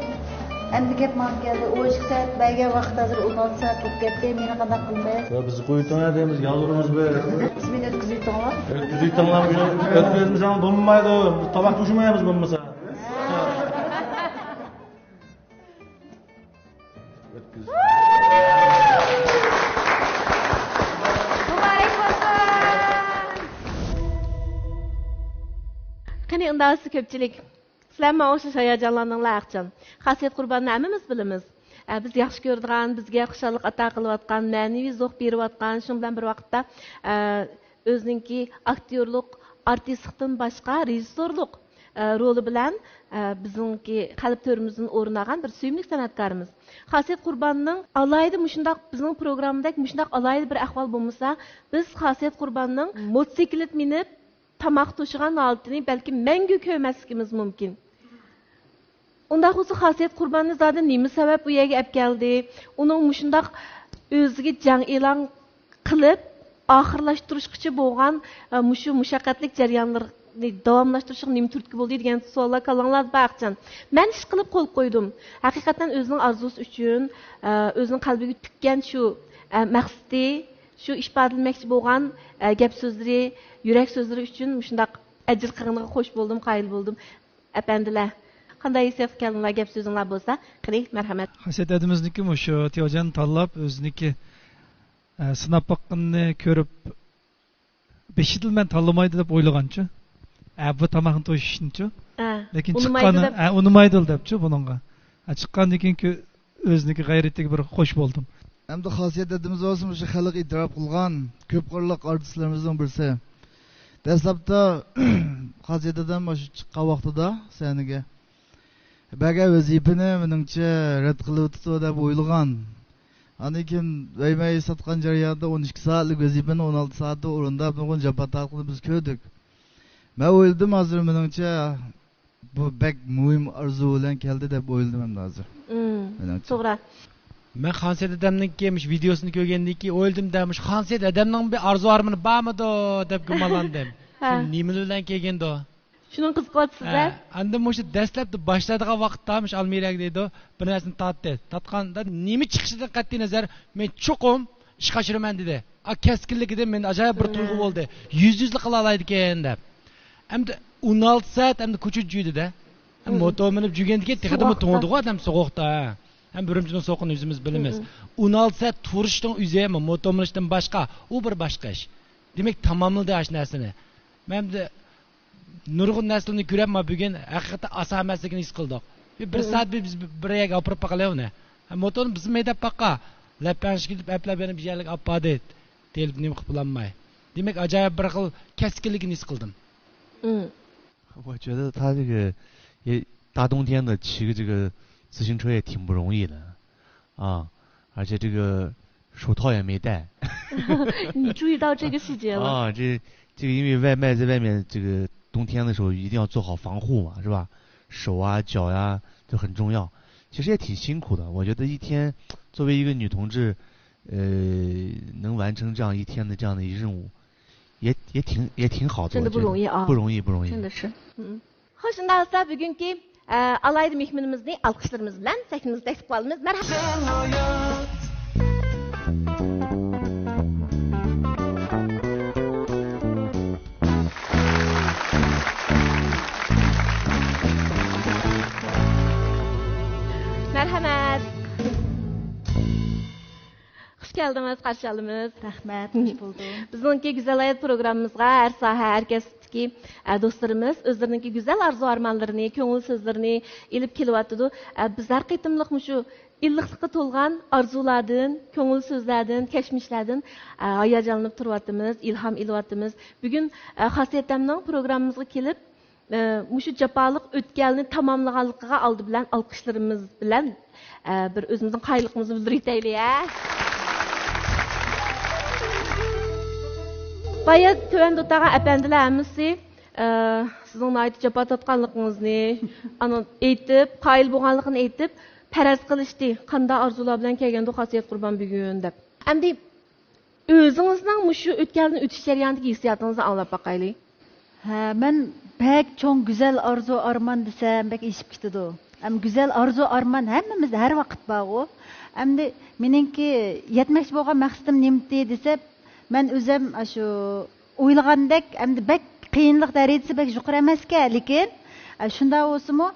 ئەمدى گەپ ماڭا كەلدى. ئون ئىككى سائەت بەرگەن ۋاقىت ھازىر ئون ئالتە سائەت بولۇپ كەتتى. مېنى قانداق قىلىمىز؟ يا، بىز قويۇۋېتىڭلار دەيمىز، يالۋۇرىمىز بىر. بىز مېنى ئۆتكۈزۈۋېتىڭلار. ئۆتكۈزۈۋېتىڭلار، بۇنى ئۆتكۈزمىسەڭ بولمايدۇ. بىز تاماق توشۇمايمىز بولمىسا. ئۆتكۈز. مۇبارەك بولسۇن! قېنى، ئۇنداق بولسا كۆپچىلىك، سىلەر ماڭا ئوخشاش ھاياجانلاندىڭلار ئاخچام. خاسىيەت قۇرباننى ھەممىمىز بىلىمىز. ئە، بىز ياخشى كۆرىدىغان، بىزگە خۇشاللىق ئاتا قىلىۋاتقان، مەنىۋى زوق بېرىۋاتقان، شۇنىڭ بىلەن بىر ۋاقىتتا، ئە، ئۆزىنىڭكى ئاكتيورلۇق، ئارتىسلىقتىن باشقا رېژىسسورلۇق، ئە، رولى بىلەن، ئە، بىزنىڭكى قەلب تۆرىمىزدىن ئورۇن ئالغان بىر سۆيۈملۈك سەنئەتكارىمىز. خاسىيەت قۇرباننىڭ ئالاھىدە مۇشۇنداق، بىزنىڭ پروگراممىدەك مۇشۇنداق ئالاھىدە بىر ئەھۋال بولمىسا، بىز خاسىيەت قۇرباننىڭ موتوسىكلىت مىنىپ، تاماق توشۇغان ھالىتىنى بەلكىم مەڭگۈ كۆرمەسلىكىمىز مۇمكىن. ئۇنداق بولسا، خاسىيەت قۇرباننى زادى نېمە سەۋەب بۇ يەرگە ئەپ كەلدى؟ ئۇنىڭ مۇشۇنداق ئۆزىگە جەڭ ئېلان قىلىپ، ئاخىرلاشتۇرۇشقىچە بولغان، ئە، مۇشۇ مۇشەققەتلىك جەريانلىرىنى داۋاملاشتۇرۇشىغا نېمە تۈرتكە بولدى دېگەن سوئاللار كاللاڭلاردا بار ئاخچام. مەن ئىشقىلىپ قول قويدۇم. ھەقىقەتەن ئۆزىنىڭ ئارزۇسى ئۈچۈن، ئە، ئۆزىنىڭ قەلبىگە پۈككەن شۇ، ئە، مەقسىتى، شۇ ئىپادىلىمەكچى بولغان، ئە، گەپ سۆزلىرى، يۈرەك سۆزلىرى ئۈچۈن مۇشۇنداق ئەجىر قىلغىنىغا خوش بولدۇم، قايىل بولدۇم. ئەپەندىلەر، قانداق ھېسسىياتقا كەلدىڭلار؟ گەپ سۆزۈڭلار بولسا، قېنى، مەرھەمەت. خاسىيەت ھەدىمىزنىڭكى مۇشۇ تياۋجيەننى تاللاپ، ئۆزىنىڭكى، ئە، سىناپ باققىنىنى كۆرۈپ، بېشىدىلا مەن تاللىمايدۇ دەپ ئويلىغانچۇ. ئە، بۇ تاماقنى توشۇشنىچۇ. ئە، لېكىن ئۇنىمايدۇ چىققانى، دەپ. ئە، ئۇنىمايدۇ دەپچۇ بۇنىڭغا. ئە، چىققاندىن كېيىن كۆ-، ئۆزىنىڭكى غەيرىتىگە بىر خوش بولدۇم. ئەمدى خاسىيەت ھەدىمىز بولسا مۇشۇ خەلق ئېتىراپ قىلغان كۆپ قىرلىق ئارتىسلىرىمىزنىڭ بىرسى. دەسلەپتە خاسىيەت ھەدەم مۇشۇ چىققان ۋاقتىدا سەھنىگە بەرگەن ۋەزىپىنى مېنىڭچە رەت قىلىۋېتىدۇ دەپ ئويلىغان. ئاندىن كېيىن ۋەيمەي ساتقان جەريانىدا ئون ئىككى سائەتلىك ۋەزىپىنى ئون ئالتە سائەتتە ئورۇنداپ نۇرغۇن جاپا تارتقىنىنى بىز كۆردۇق. مەن ئويلىدىم، ھازىر مېنىڭچە بۇ بەك مۇھىم ئارزۇ بىلەن كەلدى دەپ ئويلىدىم ئەمدى ھازىر. مم، مېنىڭچە. توغرا. مەن خانسەيىت ھەدەمنىڭكى مۇشۇ ۋىدېئوسىنى كۆرگەندىن كېيىن ئويلىدىم-دە، مۇشۇ خانسەيىت ھەدەمنىڭ بىر ئارزۇ ئارمىنى بارمىدۇ دەپ گۇمانلاندىم. ھە. شۇ نېمىلەر بىلەن كەلگەندۇ؟ شۇنىڭ قىزىقىۋاتىسىز، ھە؟ ھە، ئاندىن مۇشۇ دەسلەپتە باشلايدىغان ۋاقىتتا مۇشۇ ئالمىرەگە دەيدۇ، بىر نەرسىنى تارتتى. تارتقاندا نېمە چىقىشىدىن قەتئىينەزەر، مەن چوقۇم ئىشقا ئاشۇرىمەن دېدى. ئا، كەسكىنلىكىدىن مەندە ئاجايىپ بىر تۇيغۇ بولدى. يۈزدە يۈزلۈك قىلالايدىكەن دەپ. ئەمدى ئون ئالتە سائەت ئەمدى كوچىدا يۈردى-دە. ھەم موتور مىنىپ يۈرگەندىن كېيىن تېخىدىمۇ سوغۇقتا. توڭىدىغۇ ئادەم سوغۇقتا. ھەم ئۈرۈمچىنىڭ سوغۇقىنى ئۆزىمىز بىلىمىز. ئون ئالتە سائەت تۇرۇشنىڭ ئۆزى ھەم موتور مىنىشتىن باشقا، ئۇ بىر باشقا ئىش. دېمەك، تاماملىدى ئاشۇ نەرسىنى. مەن ئەمدى نۇرغۇن نەرسىلەرنى كۆرۈپ، ما بۈگۈن ھەقىقەتەن ئاسان ئەمەسلىكىنى ھېس قىلدۇق. بىر سائەت بىز بىر يەرگە ئاپىرىپ باقايلى ئۇنى. ھە، موتورنى بىزمۇ ھەيدەپ باققا. لەپەڭشىپ كېتىپ، ئەپلەپ يەنە بىر يەرلىككە ئاپاردى، دېيىلىپ نېمە قىلىپ بولالماي. دېمەك، ئاجايىپ بىر خىل كەسكىنلىكىنى ھېس قىلدىم. 嗯，我觉得他这个也大冬天的骑个这个自行车也挺不容易的啊，而且这个手套也没戴。你注意到这个细节了？啊，这这个因为外卖在外面，这个冬天的时候一定要做好防护嘛，是吧？手啊脚呀都很重要，其实也挺辛苦的。我觉得一天作为一个女同志，呃，能完成这样一天的这样的一任务，也也挺也挺好的，真的不容易啊，不容易不容易。真的是，嗯。 خوش، شۇنداق بولسا بۈگۈنكى ئالاھىدە مېھمىنىمىزنى ئالقىشلىرىمىز بىلەن سەھنىمىزگە تەكلىپ قىلىۋالىمىز. مەرھەمەت. مەرھەمەت. خۇش كەلدىڭىز، قارشى ئالىمىز. رەھمەت، خۇش بولدۇم. بىزنىڭكى گۈزەل ھايات پروگراممىمىزغا ھەر ساھە، ھەر كەسىپتىكى ئە، دوستلىرىمىز ئۆزلىرىنىڭكى گۈزەل ئارزۇ-ئارمانلىرىنى، كۆڭۈل سۆزلىرىنى ئېلىپ كېلىۋاتىدۇ. ئە، بىز ھەر قېتىملىق مۇشۇ ئىللىقلىققا تولغان ئارزۇلاردىن، كۆڭۈل سۆزلەردىن، كەچمىشلەردىن، ئە، ھاياجانلىنىپ تۇرۇۋاتىمىز، ئىلھام ئېلىۋاتىمىز. بۈگۈن، ئە، خاسىيەتەمنىڭ پروگراممىمىزغا كېلىپ، ئە، مۇشۇ جاپالىق ئۆتكەلنى تاماملىغانلىقىغا ئالدى بىلەن ئالقىشلىرىمىز بىلەن، ئە، بىر ئۆزىمىزنىڭ قايىللىقىمىزنى بىلدۈرۈۋېتەيلى، ھە؟ بايا تۆۋەندە ئولتۇرغان ئەپەندىلەر ھەممىسى، ئە، سىزنىڭ ناھايىتى جاپا تارتقانلىقىڭىزنى، ئانا ئېيتىپ، قايىل بولغانلىقىنى ئېيتىپ، پەرەز قىلىشتى، قانداق ئارزۇلار بىلەن كەلگەندۇ خاسىيەت قۇربان بۈگۈن دەپ. ئەمدى ئۆزىڭىزنىڭ مۇشۇ ئۆتكەلدىن ئۆتۈش جەريانىدىكى ھېسسىياتىڭىزنى ئاڭلاپ باقايلى. ھە، مەن بەك چوڭ گۈزەل ئارزۇ ئارمان دېسەم، بەك ئېشىپ كېتىدۇ. ئەم، گۈزەل ئارزۇ ئارمان ھەممىمىزدە ھەر ۋاقىت بارغۇ. ئەمدى مېنىڭكى يەتمەكچى بولغان مەقسىتىم نېمىتى دېسە، مەن ئۆزەم ئاشۇ ئويلىغاندەك، ئەمدى بەك قىيىنلىق دەرىجىسى بەك يۇقىرى ئەمەسكەن، لېكىن، ئە، شۇنداق بولسىمۇ،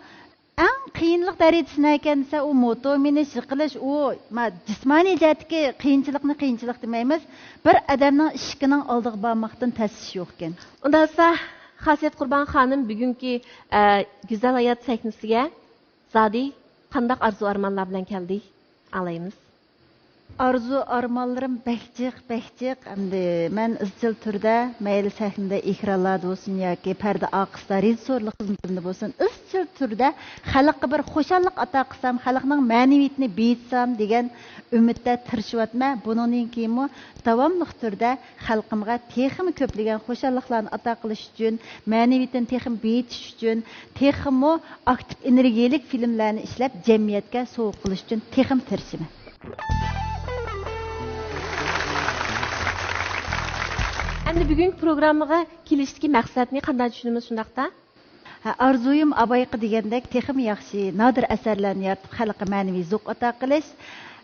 ئەڭ قىيىنلىق دەرىجىسى نەكەن دېسە، ئۇ موتور مىنىش، يىقىلىش، ئۇ، ما، جىسمانىي جەھەتتىكى قىيىنچىلىقنى قىيىنچىلىق دېمەيمىز. بىر ئادەمنىڭ ئىشىكىنىڭ ئالدىغا بارماقتىن تەس ئىش يوقكەن. ئۇنداق بولسا، خاسىيەت قۇربان خانىم بۈگۈنكى، ئە، گۈزەل ھايات سەھنىسىگە زادى قانداق ئارزۇ-ئارمانلار بىلەن كەلدى؟ ئاڭلايمىز. ئارزۇ-ئارمانلىرىم بەك جىق، بەك جىق. ئەمدى مەن ئىزچىل تۈردە، مەيلى سەھنىدە، ئېكرانلاردا بولسۇن ياكى پەردە ئارقىسىدا، رېژىسسورلۇق خىزمىتىمدە بولسۇن، ئىزچىل تۈردە خەلققە بىر خۇشاللىق ئاتا قىلسام، خەلقنىڭ مەنىۋىيىتىنى بېيىتسام دېگەن ئۈمىدتە تىرىشىۋاتىمەن. بۇنىڭدىن كېيىنمۇ داۋاملىق تۈردە خەلقىمغا تېخىمۇ كۆپلىگەن خۇشاللىقلارنى ئاتا قىلىش ئۈچۈن، مەنىۋىيىتىنى تېخىمۇ بېيىتىش ئۈچۈن، تېخىمۇ ئاكتىپ ئېنېرگىيەلىك فىلىملەرنى ئىشلەپ، جەمئىيەتكە سوۋغا قىلىش ئۈچۈن تېخىمۇ تىرىشىمەن. ئەمدى بۈگۈنكى پروگراممىغا كېلىشتىكى مەقسەتنى قانداق چۈشىنىمىز، شۇنداقتا؟ ھە، ئارزۇيۇم ئاۋايقى دېگەندەك تېخىمۇ ياخشى، نادىر ئەسەرلەرنى يارىتىپ، خەلققە مەنىۋى زوق ئاتا قىلىش.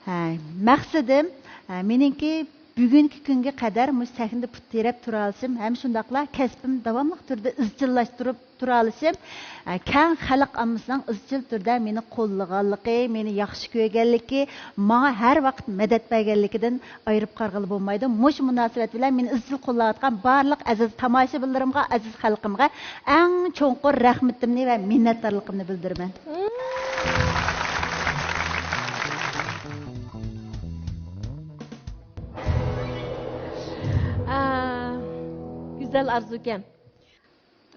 ھە، مەقسىتىم، ھە، مېنىڭكى بۈگۈنكى كۈنگە قەدەر مۇشۇ سەھنىدە پۇت تىرەپ تۇرالىشىم ھەم شۇنداقلا كەسپىمنى داۋاملىق تۈردە ئىزچىللاشتۇرۇپ تۇرالىشىم، ئە، كەڭ خەلق ئاممىسىنىڭ ئىزچىل تۈردە مېنى قوللىغانلىقى، مېنى ياخشى كۆرگەنلىكى، ماڭا ھەر ۋاقىت مەدەت بەرگەنلىكىدىن ئايرىپ قارىغىلى بولمايدۇ. مۇشۇ مۇناسىۋەت بىلەن مېنى ئىزچىل قوللاۋاتقان بارلىق ئەزىز تاماشىبىنلىرىمغا، ئەزىز خەلقىمغا ئەڭ چوڭقۇر رەھمىتىمنى ۋە مىننەتدارلىقىمنى بىلدۈرىمەن. ئا، گۈزەل ئارزۇكەن.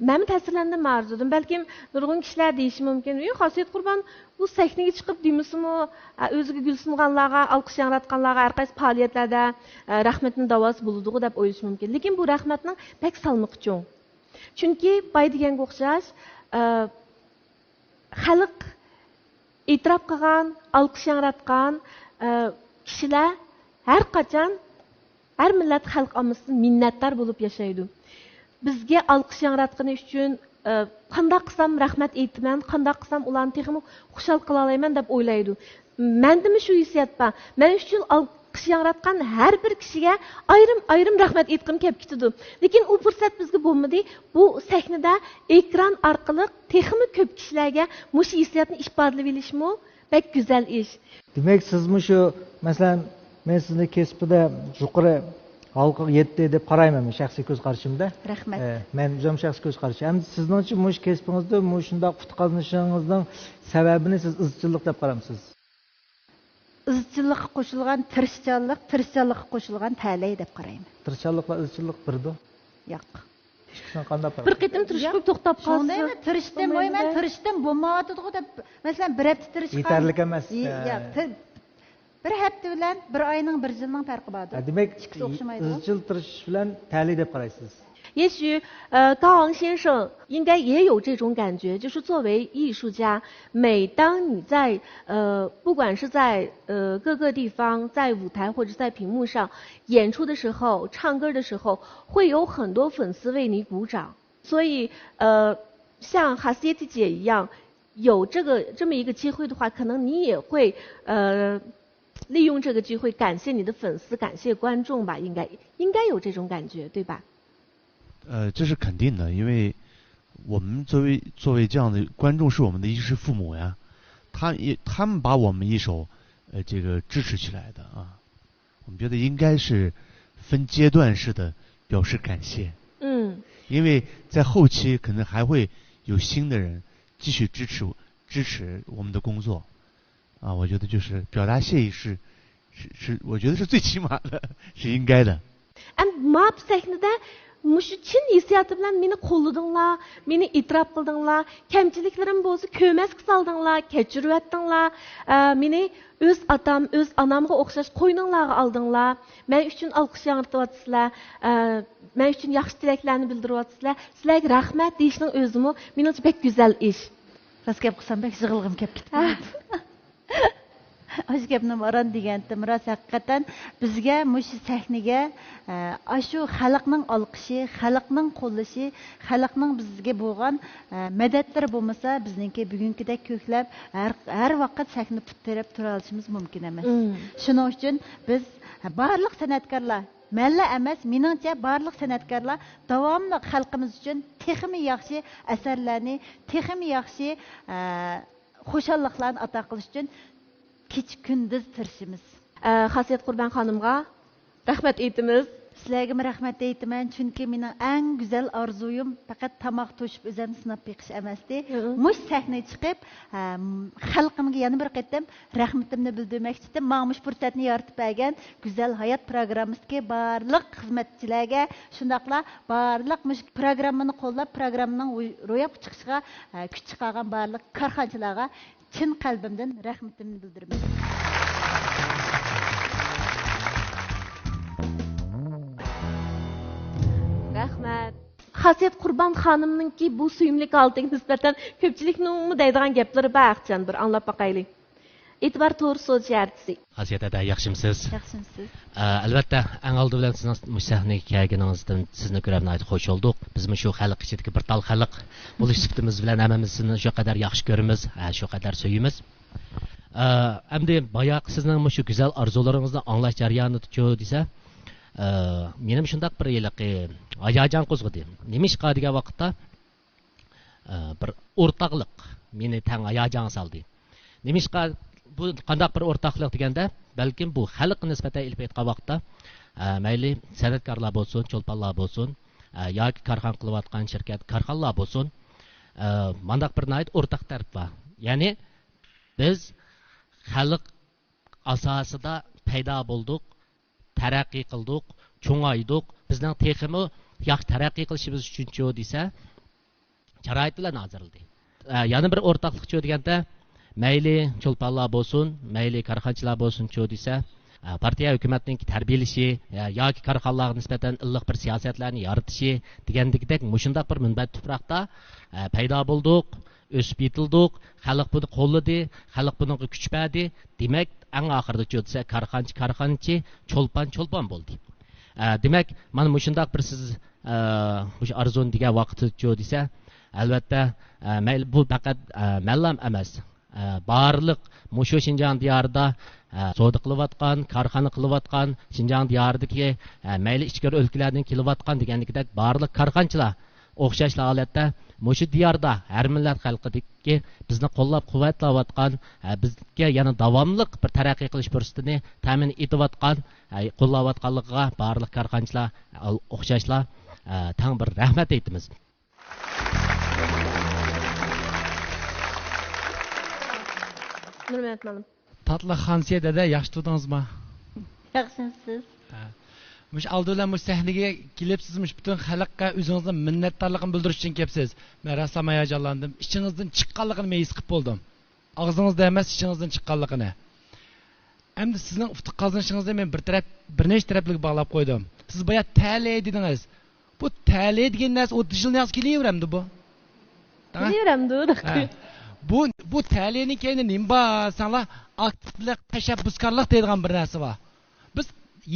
مەنمۇ تەسىرلەندىم ئارزۇدىن. بەلكىم نۇرغۇن كىشىلەر دېيىشى مۇمكىن، ئى، خاسىيەت قۇربان بۇ سەھنىگە چىقىپ دېمىسىمۇ، ئا، ئۆزىگە گۈل سۇنغانلارغا، ئالقىش ياڭراتقانلارغا ھەر قايسى پائالىيەتلەردە، ئا، رەھمەتنىڭ داۋاسى بولىدىغۇ دەپ ئويلىشى مۇمكىن. لېكىن بۇ رەھمەتنىڭ بەك سالمىقى چوڭ. چۈنكى باي دېگەنگە ئوخشاش، ئا، خەلق ئېتىراپ قىلغان، ئالقىش ياڭراتقان، ئە، كىشىلەر ھەر قاچان ھەر مىللەت خەلق ئاممىسىدىن مىننەتدار بولۇپ ياشايدۇ. بىزگە ئالقىش ياڭراتقىنى ئۈچۈن، ئە، قانداق قىلسام رەھمەت ئېيتىمەن، قانداق قىلسام ئۇلارنى تېخىمۇ خۇشال قىلالايمەن دەپ ئويلايدۇ. مەندىمۇ شۇ ھېسسىيات بار. مەن ئۈچۈن ئالقىش ياڭراتقان ھەر بىر كىشىگە ئايرىم-ئايرىم رەھمەت ئېيتقۇم كەپ كېتىدۇ. لېكىن ئۇ پۇرسەت بىزگە بولمىدى. بۇ سەھنىدە ئېكران ئارقىلىق تېخىمۇ كۆپ كىشىلەرگە مۇشۇ ھېسسىياتنى ئىپادىلىۋېلىشمۇ بەك گۈزەل ئىش. دېمەك، سىزمۇ شۇ، مەسىلەن، مەن سىزنى كەسپىدە يۇقىرى ھالقىغا يەتتى دەپ قارايمەن، مەن شەخسىي كۆز قارىشىمدا. رەھمەت. ئە، مەن ئۆزۈم شەخسىي كۆز قارىشى. ئەمدى سىزنىڭچە مۇشۇ كەسپىڭىزدە مۇشۇنداق ئۇتۇق قازىنىشىڭىزنىڭ سەۋەبىنى سىز ئىزچىللىق دەپ قارامسىز؟ ئىزچىللىققا قوشۇلغان تىرىشچانلىق، تىرىشچانلىققا قوشۇلغان تەلەي دەپ قارايمەن. تىرىشچانلىق بىلەن ئىزچىللىق بىردۇ. ياق. ئىككىسىنىڭ قانداق پەرقى؟ بىر قېتىم تىرىشىپ توختاپ قالسا. شۇنىڭ دەيمەن، تىرىشتىم، ۋاي، مەن تىرىشتىم، بولمايۋاتىدىغۇ دەپ، مەسىلەن، بىر ھەپتە تىرىشقان. يېتەرلىك ئەمەس. يا، تىر-، بىر ھەپتە بىلەن بىر ئاينىڭ، بىر يىلنىڭ پەرقى باردۇر. ھە، دېمەك، ئىككىسى ئوخشىمايدۇ. ئىزچىل تىرىشىش بىلەن تەلەي دەپ قارايسىز. 也许，呃，高昂先生应该也有这种感觉，就是作为艺术家，每当你在，呃，不管是在，呃，各个地方，在舞台或者在屏幕上演出的时候，唱歌的时候，会有很多粉丝为你鼓掌。所以，呃，像 Khasiet 姐一样，有这个，这么一个机会的话，可能你也会，呃，利用这个机会感谢你的粉丝，感谢观众吧，应该，应该有这种感觉，对吧？呃，这是肯定的，因为我们作为，作为这样的观众是我们的衣食父母呀，他也，他们把我们一手，呃，这个支持起来的啊，我们觉得应该是分阶段式的表示感谢。嗯。因为在后期可能还会有新的人继续支持，支持我们的工作。啊，我觉得就是表达谢意是，是，是，我觉得是最起码的，是应该的。 ئەمدى ماۋۇ سەھنىدە مۇشۇ چىن ھېسسىياتى بىلەن مېنى قوللىدىڭلار، مېنى ئېتىراپ قىلدىڭلار، كەمچىلىكلىرىم بولسا كۆرمەسكە سالدىڭلار، كەچۈرۈۋەتتىڭلار. ئە، مېنى ئۆز ئاتام، ئۆز ئانامغا ئوخشاش قوينۇڭلارغا ئالدىڭلار. مەن ئۈچۈن ئالقىش ياڭرىتىۋاتىسىلەر، ئە، مەن ئۈچۈن ياخشى تىلەكلەرنى بىلدۈرۈۋاتىسىلەر. سىلەرگە رەھمەت دېيىشنىڭ ئۆزىمۇ مېنىڭچە بەك گۈزەل ئىش. راست گەپ قىلسام، بەك يىغلىغۇم كەپ كېتىپ قالدى. ئاشۇ گەپنىمۇ ئاران دېگەنتىم، راست، ھەقىقەتەن بىزگە مۇشۇ سەھنىگە، ئە، ئاشۇ خەلقنىڭ ئالقىشى، خەلقنىڭ قوللىشى، خەلقنىڭ بىزگە بولغان، ئە، مەدەتلىرى بولمىسا، بىزنىڭكى بۈگۈنكىدەك كۆكلەپ، ھەر، ھەر ۋاقىت سەھنە پۇت تىرەپ تۇرالىشىمىز مۇمكىن ئەمەس. شۇنىڭ ئۈچۈن بىز بارلىق سەنئەتكارلار، مەنلا ئەمەس، مېنىڭچە بارلىق سەنئەتكارلار داۋاملىق خەلقىمىز ئۈچۈن تېخىمۇ ياخشى ئەسەرلەرنى، تېخىمۇ ياخشى، ئە، خۇشاللىقلارنى ئاتا قىلىش ئۈچۈن كېچە كۈندۈز تىرىشىمىز. ئە، خاسىيەت قۇربان خانىمغا رەھمەت ئېيتىمىز. سىلەرگىمۇ رەھمەت ئېيتىمەن، چۈنكى مېنىڭ ئەڭ گۈزەل ئارزۇيۇم پەقەت تاماق توشۇپ ئۆزۈمنى سىناپ بېقىش ئەمەستى. مۇشۇ سەھنىگە چىقىپ، ئە، خەلقىمگە يەنە بىر قېتىم رەھمىتىمنى بىلدۈرمەكچىدىم. ماڭا مۇشۇ پۇرسەتنى يارىتىپ بەرگەن گۈزەل ھايات پروگراممىسىدىكى بارلىق خىزمەتچىلەرگە، شۇنداقلا بارلىق مۇشۇ پروگراممىنى قوللاپ، پروگراممىنىڭ روياپقا چىقىشىغا، ئە، كۈچ چىقارغان بارلىق كارخانىچىلارغا چىن قەلبىمدىن رەھمىتىمنى بىلدۈرىمەن. رەھمەت. خاسىيەت قۇربان خانىمنىڭكى بۇ سۆيۈملۈك ھالىتىگە نىسبەتەن كۆپچىلىكنىڭمۇ دەيدىغان گەپلىرى بار، ئەخچان، بىر ئاڭلاپ باقايلى. ئېتىبار تور سوت شەھەرچىسى. خاسىيەت ھەدە، ياخشىمۇسىز؟ ياخشىمۇسىز؟ ئە، ئەلۋەتتە، ئەڭ ئالدى بىلەن سىزنىڭ مۇشۇ سەھنىگە كەلگىنىڭىزدىن سىزنى كۆرۈپ ناھايىتى خوش بولدۇق. بىزمۇ شۇ خەلق ئىچىدىكى بىر تال خەلق بولۇش سۈپىتىمىز بىلەن ھەممىمىز سىزنى شۇ قەدەر ياخشى كۆرىمىز، ھە، شۇ قەدەر سۆيىمىز. ئە، ئەمدى باياقى سىزنىڭ مۇشۇ گۈزەل ئارزۇلىرىڭىزنى ئاڭلاش جەريانىدىچۇ دېسە، ئە، مېنىمۇ شۇنداق بىر ھېلىقى ھاياجان قوزغىدى. نېمىشقا دېگەن ۋاقىتتا، ئە، بىر ئورتاقلىق مېنى تەڭ ھاياجانغا سالدى. نېمىشقا، بۇ قانداق بىر ئورتاقلىق دېگەندە، بەلكىم بۇ خەلققە نىسبەتەن ئېلىپ ئېيتقان ۋاقىتتا، ئە، مەيلى سەنئەتكارلار بولسۇن، چولپانلار بولسۇن، ئە، ياكى كارخانا قىلىۋاتقان شىركەت، كارخانىلار بولسۇن، ئە، مانداق بىر ناھايىتى ئورتاق تەرىپى بار. يەنى بىز خەلق ئاساسىدا پەيدا بولدۇق، تەرەققىي قىلدۇق، چوڭايدۇق. بىزنىڭ تېخىمۇ ياخشى تەرەققىي قىلىشىمىز ئۈچۈنچۇ دېسە، شارائىت بىلەن ھازىرلىدى. ئە، يەنە بىر ئورتاقلىقچۇ دېگەندە، مەيلى چولپانلار بولسۇن، مەيلى كارخانىچىلار بولسۇنچۇ دېسە، ئە، پارتىيە ھۆكۈمەتنىڭكى تەربىيەلىشى، ئە، ياكى كارخانىلارغا نىسبەتەن ئىللىق بىر سىياسەتلەرنى يارىتىشى دېگەندىكىدەك مۇشۇنداق بىر مۇنبەت تۇپراقتا، ئە، پەيدا بولدۇق، ئۆسۈپ يېتىلدۇق، خەلق بۇنى قوللىدى، خەلق بۇنىڭغا كۈچ بەردى. دېمەك، ئەڭ ئاخىرىدىچۇ دېسە، كارخانىچى كارخانىچى، چولپان چولپان بولدى. ئە، دېمەك، مانا مۇشۇنداق بىر سىز، ئە، مۇشۇ ئارزۇنى دېگەن ۋاقىتىچۇ دېسە، ئەلۋەتتە، ئە، مەيلى بۇ پەقەت، ئە، مەنلام ئەمەس. ئە، بارلىق مۇشۇ شىنجاڭ دىيارىدا، ئە، سودا قىلىۋاتقان، كارخانا قىلىۋاتقان، شىنجاڭ دىيارىدىكى، ئە، مەيلى ئىچكىرى ئۆلكىلەردىن كېلىۋاتقان دېگەندىكىدەك بارلىق كارخانىچىلار ئوخشاشلا ھالەتتە مۇشۇ دىياردا ھەر مىللەت خەلقىدىكى بىزنى قوللاپ قۇۋۋەتلەۋاتقان، ئە، بىزگە يەنە داۋاملىق بىر تەرەققىي قىلىش پۇرسىتىنى تەمىن ئېتىۋاتقان، ئە، قوللاۋاتقانلىقىغا بارلىق كارخانىچىلار ئوخشاشلا، ئە، تەڭ بىر رەھمەت ئېيتىمىز. نۇرمەمەت مۇئەللىم. تاتلىق خانسىيە دەدە، ياخشى تۇردىڭىزمۇ؟ ياخشىمۇسىز؟ ھە. مۇشۇ ئالدى بىلەن مۇشۇ سەھنىگە كېلىپ، سىز مۇشۇ پۈتۈن خەلققە ئۆزىڭىزنىڭ مىننەتدارلىقىنى بىلدۈرۈش ئۈچۈن كەپسىز. مەن راسلا ھاياجانلاندىم. ئىچىڭىزدىن چىققانلىقىنى مەن ھېس قىلىپ بولدۇم. ئاغزىڭىزدا ئەمەس، ئىچىڭىزدىن چىققانلىقىنى. ئەمدى سىزنىڭ ئۇتۇق قازىنىشىڭىزنى مەن بىر تەرەپ، بىر نەچچە تەرەپلىك باغلاپ قويدۇم. سىز بايا تەلەي دېدىڭىز. بۇ تەلەي دېگەن نەرسە ئوتتۇز يىلنىڭ ياقىسى كېلىۋېرەمدۇ بۇ؟ ھە؟ كېلىۋېرەمدۇ، ھە. بۇ، بۇ تەلەينىڭ كەينىدە نېمە بار دېسەڭلار، ئاكتىپلىق، تەشەببۇسكارلىق دەيدىغان بىر نەرسە بار. بىز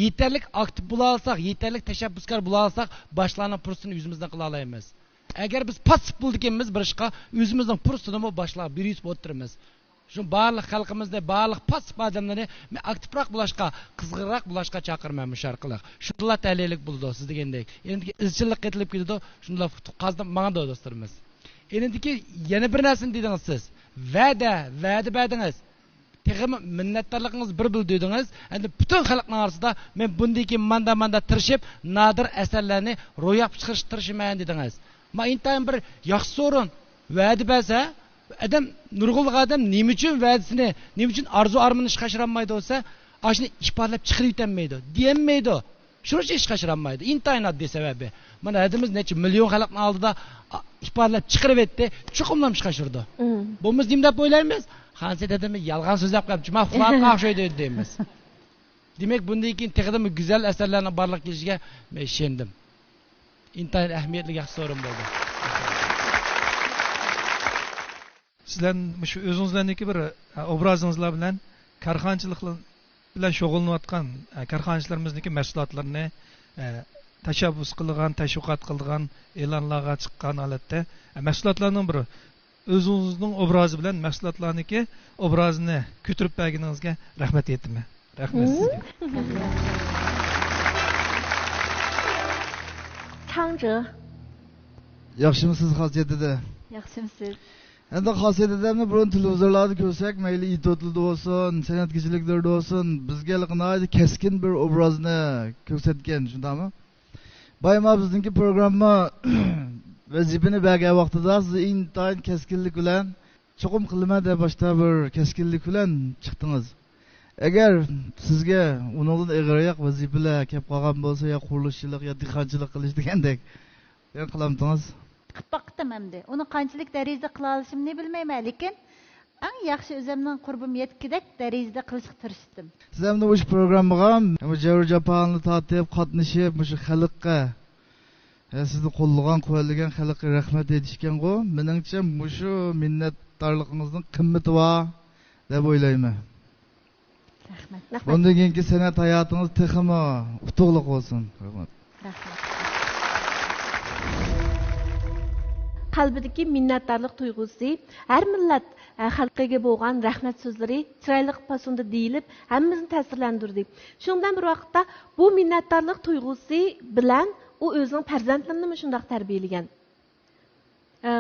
يېتەرلىك ئاكتىپ بولالىساق، يېتەرلىك تەشەببۇسكار بولالىساق، باشقىلارنىڭ پۇرسىتىنى ئۆزىمىزدىن قىلالايمىز. ئەگەر بىز پاسسىپ بولىدىكەنمىز بىر ئىشقا، ئۆزىمىزنىڭ پۇرسىتىنىمۇ باشقىلارغا بېرىۋېتىپ ئولتۇرىمىز. شۇ بارلىق خەلقىمىزنى، بارلىق پاسسىپ ئادەملەرنى مەن ئاكتىپراق بولۇشقا، قىزغىنراق بولۇشقا چاقىرىمەن مۇشۇ ئارقىلىق. شۇندىلا تەلەيلىك بولىدۇ، سىز دېگەندەك. ئېنىڭدىكى ئىزچىللىق قېتىلىپ كېتىدۇ، شۇندىلا قازىنىپ ماڭىدۇ دوستلىرىمىز. ئېنىڭدىكى يەنە بىر نەرسىنى دېدىڭىز سىز. ۋەدە، ۋەدە بەردىڭىز. تېخىمۇ مىننەتدارلىقىڭىزنى بىر بىلدۈردىڭىز. ئەمدى پۈتۈن خەلقنىڭ ئارىسىدا مەن بۇندىن كېيىن ماندا، ماندا تىرىشىپ، نادىر ئەسەرلەرنى روياپقا چىقىرىشقا تىرىشىمەن دېدىڭىز. ما، ئىنتايىن بىر ياخشى سورۇن. ۋەدە بەرسە، ئادەم، نۇرغۇنلىغان ئادەم نېمە ئۈچۈن ۋەدىسىنى، نېمە ئۈچۈن ئارزۇ ئارمىنىنى ئىشقا ئاشۇرالمايدۇ دېسە، ئاشۇنى ئىپادىلەپ چىقىرىۋېتەلمەيدۇ، دېيەلمەيدۇ. شۇنىڭ ئۈچۈن ئىشقا ئاشۇرالمايدۇ. ئىنتايىن ئاددىي سەۋەبى. مانا ھەدىمىز نەچچە مىليون خەلقنىڭ ئالدىدا، ئا، ئىپادىلەپ چىقىرىۋەتتى. چوقۇملا ئىشقا ئاشۇرىدۇ. بولمىسا نېمە دەپ ئويلايمىز؟ خانسىيە دەدىمىز يالغان سۆزلەپ قويۇپتۇ، ما، فلانغا ئوخشايدۇ دەيمىز. دېمەك، بۇندىن كېيىن تېخىدىمۇ گۈزەل ئەسەرلەرنىڭ بارلىققا كېلىشىگە مەن ئىشەندىم. ئىنتايىن ئەھمىيەتلىك ياخشى سورۇن بولدى. سىلەر مۇشۇ ئۆزىڭىزلەرنىڭكى بىر، ئە، ئوبرازىڭىزلار بىلەن كارخانىچىلىق بىلەن شۇغۇللىنىۋاتقان، ئە، كارخانىچىلىرىمىزنىڭكى مەھسۇلاتلىرىنى، ئە، تەشەببۇس قىلىدىغان، تەشۋىقات قىلىدىغان ئېلانلارغا چىققان ھالەتتە، ئە، مەھسۇلاتلارنىڭ بىر ئۆزىڭىزنىڭ ئوبرازى بىلەن مەھسۇلاتلارنىڭكى ئوبرازىنى كۆتۈرۈپ بەرگىنىڭىزگە رەھمەت ئېيتىمەن. رەھمەت سىزگە. 唱者. ياخشىمۇسىز خاسىيەت دەدە؟ ياخشىمۇسىز؟ ئەمدى خاسىيەت دەدەمنى بۇرۇن تېلېۋىزورلاردا كۆرسەك، مەيلى ئېتيۇدلىرىدا بولسۇن، سەنئەت كېچىلىكلىرىدە بولسۇن، بىزگە ھېلىقى ناھايىتى كەسكىن بىر ئوبرازنى كۆرسەتكەن، شۇنداقمۇ؟ بايما بىزنىڭكى پروگرامما ۋەزىپىنى بەرگەن ۋاقتىدا سىز ئىنتايىن كەسكىنلىك بىلەن، چوقۇم قىلىمەن دەپ باشتا بىر كەسكىنلىك بىلەن چىقتىڭىز. ئەگەر سىزگە ئۇنىڭدىن ئېغىرراق ۋەزىپىلەر كەپ قالغان بولسا، يا قۇرۇلۇشچىلىق، يا دېھقانچىلىق قىلىش دېگەندەك، يەنە قىلامتىڭىز؟ چىقىپ باققىتىم ئەمدى. ئۇنى قانچىلىك دەرىجىدە قىلالىشىمنى بىلمەيمەن، لېكىن ئەڭ ياخشى ئۆزۈمنىڭ قۇربۇم يەتكۈدەك دەرىجىدە قىلىشقا تىرىشتىم. سىز ئەمدى مۇشۇ پروگراممىغا مۇشۇ جەبرى جاپالارنى تارتىپ، قاتنىشىپ، مۇشۇ خەلققە، ھە، سىزنى قوللىغان، قۇۋۋەتلىگەن خەلققە رەھمەت ئېيتىشكەنغۇ. مېنىڭچە، مۇشۇ مىننەتدارلىقىڭىزنىڭ قىممىتى بار دەپ ئويلايمەن. رەھمەت. رەھمەت. بۇندىن كېيىنكى سەنئەت ھاياتىڭىز تېخىمۇ ئۇتۇقلۇق بولسۇن. رەھمەت. رەھمەت. قەلبىدىكى مىننەتدارلىق تۇيغۇسى، ھەر مىللەت، ئە، خەلقىگە بولغان رەھمەت سۆزلىرى چىرايلىق پاسوندا دېيىلىپ، ھەممىمىزنى تەسىرلەندۈردى. شۇنىڭ بىلەن بىر ۋاقىتتا، بۇ مىننەتدارلىق تۇيغۇسى بىلەن ئۇ ئۆزىنىڭ پەرزەنتلىرىنىمۇ شۇنداق تەربىيەلىگەن. ئە،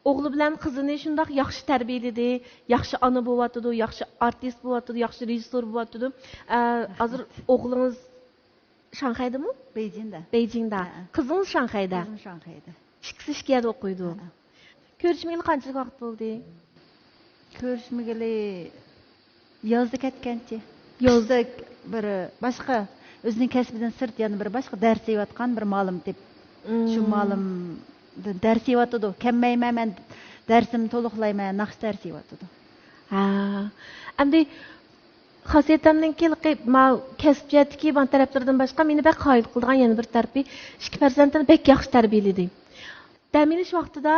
ئوغلى بىلەن قىزىنى شۇنداق ياخشى تەربىيەلىدى، ياخشى ئانا بولۇۋاتىدۇ، ياخشى ئارتىس بولۇۋاتىدۇ، ياخشى رېژىسسور بولۇۋاتىدۇ. ئە، ھازىر ئوغلىڭىز شاڭخەيدىمۇ؟ بېيجىڭدا. بېيجىڭدا. ھە. قىزىڭىز شاڭخەيدە. قىزىم شاڭخەيدە. ئىككىسى ئىككى يەردە ئوقۇيدۇ. ھە. كۆرۈشمىگىلى قانچىلىك ۋاقىت بولدى؟ كۆرۈشمىگىلى يازدا كەتكەنچە. ياز. قىشتا بىر باشقا، ئۆزىنىڭ كەسپىدىن سىرت يەنە بىر باشقا دەرس ئېلىۋاتقان بىر مۇئەللىم تېپىپ، شۇ مۇئەللىمدىن دەرس ئېلىۋاتىدۇ. كەلمەيمەن، مەن دەرسىمنى تولۇقلايمەن، ناخشا دەرسى ئېلىۋاتىدۇ. ھە. ئەمدى خاسىيەتەمنىڭكى ھېلىقى ما كەسىپ جەھەتتىكى ما تەرەپلىرىدىن باشقا، مېنى بەك قايىل قىلىدىغان يەنە بىر تەرىپى، ئىككى پەرزەنتىنى بەك ياخشى تەربىيەلىدى. دەم ئېلىش ۋاقتىدا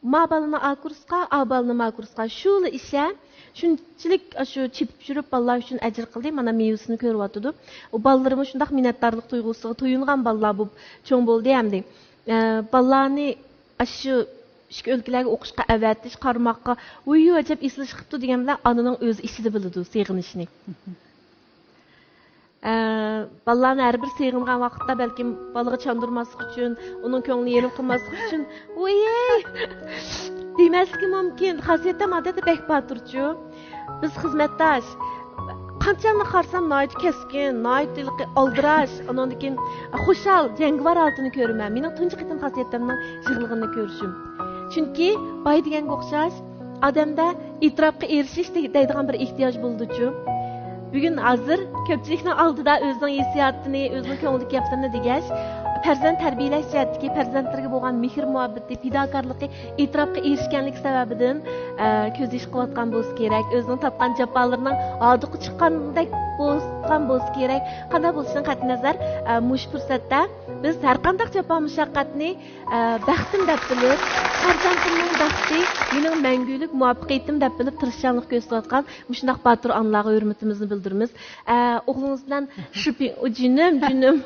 ما بالىنى ئا كۇرسقا، ئا بالىنى ما كۇرسقا، شۇلا ئىشە، شۇنچىلىك ئاشۇ چېپىپ يۈرۈپ بالىلار ئۈچۈن ئەجىر قىلدى، مانا مېۋىسىنى كۆرۈۋاتىدۇ. ئۇ بالىلىرىمۇ شۇنداق مىننەتدارلىق تۇيغۇسىغا تويۇنغان بالىلار بولۇپ چوڭ بولدى ئەمدى. ئە، بالىلارنى ئاشۇ ئىچكى ئۆلكىلەرگە ئوقۇشقا ئەۋەتىش، قارىماققا، ۋۇييۇ، ئەجەب ئېسىل ئىش قىپتۇ دېگەن بىلەن ئانىنىڭ ئۆزى ئىچىدە بىلىدۇ سېغىنىشنى. ئە، بالىلارنى ھەر بىر سېغىنغان ۋاقىتتا بەلكىم بالىغا چاندۇرماسلىق ئۈچۈن، ئۇنىڭ كۆڭلىنى يېرىم قىلماسلىق ئۈچۈن، ۋۇيي دېمەسلىكى مۇمكىن. خاسىيەتەم ئادەتتە بەك باتۇرچۇ. بىز خىزمەتداش. قانچە ياقتىن قارىسام ناھايىتى كەسكىن، ناھايىتى ھېلىقى ئالدىراش، ئاندىن كېيىن خۇشال، جەڭگىۋار ھالىتىنى كۆرىمەن. مېنىڭ تۇنجى قېتىم خاسىيەتەمنىڭ يىغلىغىنىنى كۆرۈشۈم. چۈنكى باي دېگەنگە ئوخشاش ئادەمدە ئېتىراپقا ئېرىشىش دەي-، دەيدىغان بىر ئېھتىياج بولىدۇچۇ؟ بۈگۈن ھازىر كۆپچىلىكنىڭ ئالدىدا ئۆزىنىڭ ھېسسىياتىنى، ئۆزىنىڭ كۆڭلىدىكى گەپلىرىنى دېگەچ، پەرزەنت تەربىيەلەش جەھەتتىكى پەرزەنتلىرىگە بولغان مېھىر مۇھەببىتى، پىداكارلىقى ئېتىراپقا ئېرىشكەنلىكى سەۋەبىدىن، ئە، كۆز يېشى قىلىۋاتقان بولسا كېرەك، ئۆزىنىڭ تارتقان جاپالىرىنىڭ ھاردۇقى چىققاندەك بولغان بولسا كېرەك. قانداق بولۇشىدىن قەتئىينەزەر، ئە، مۇشۇ پۇرسەتتە بىز ھەرقانداق جاپا مۇشەققەتنى ئە، بەختىم دەپ بىلىپ، پەرزەنتىمنىڭ بەختى مېنىڭ مەڭگۈلۈك مۇۋەپپەقىيىتىم دەپ بىلىپ، تىرىشچانلىق كۆرسىتىۋاتقان مۇشۇنداق باتۇر ئانىلارغا ھۆرمىتىمىزنى بىلدۈرىمىز. ئە، ئوغلىڭىز بىلەن شۇ پىڭ، ئۇ جېنىم، جېنىم.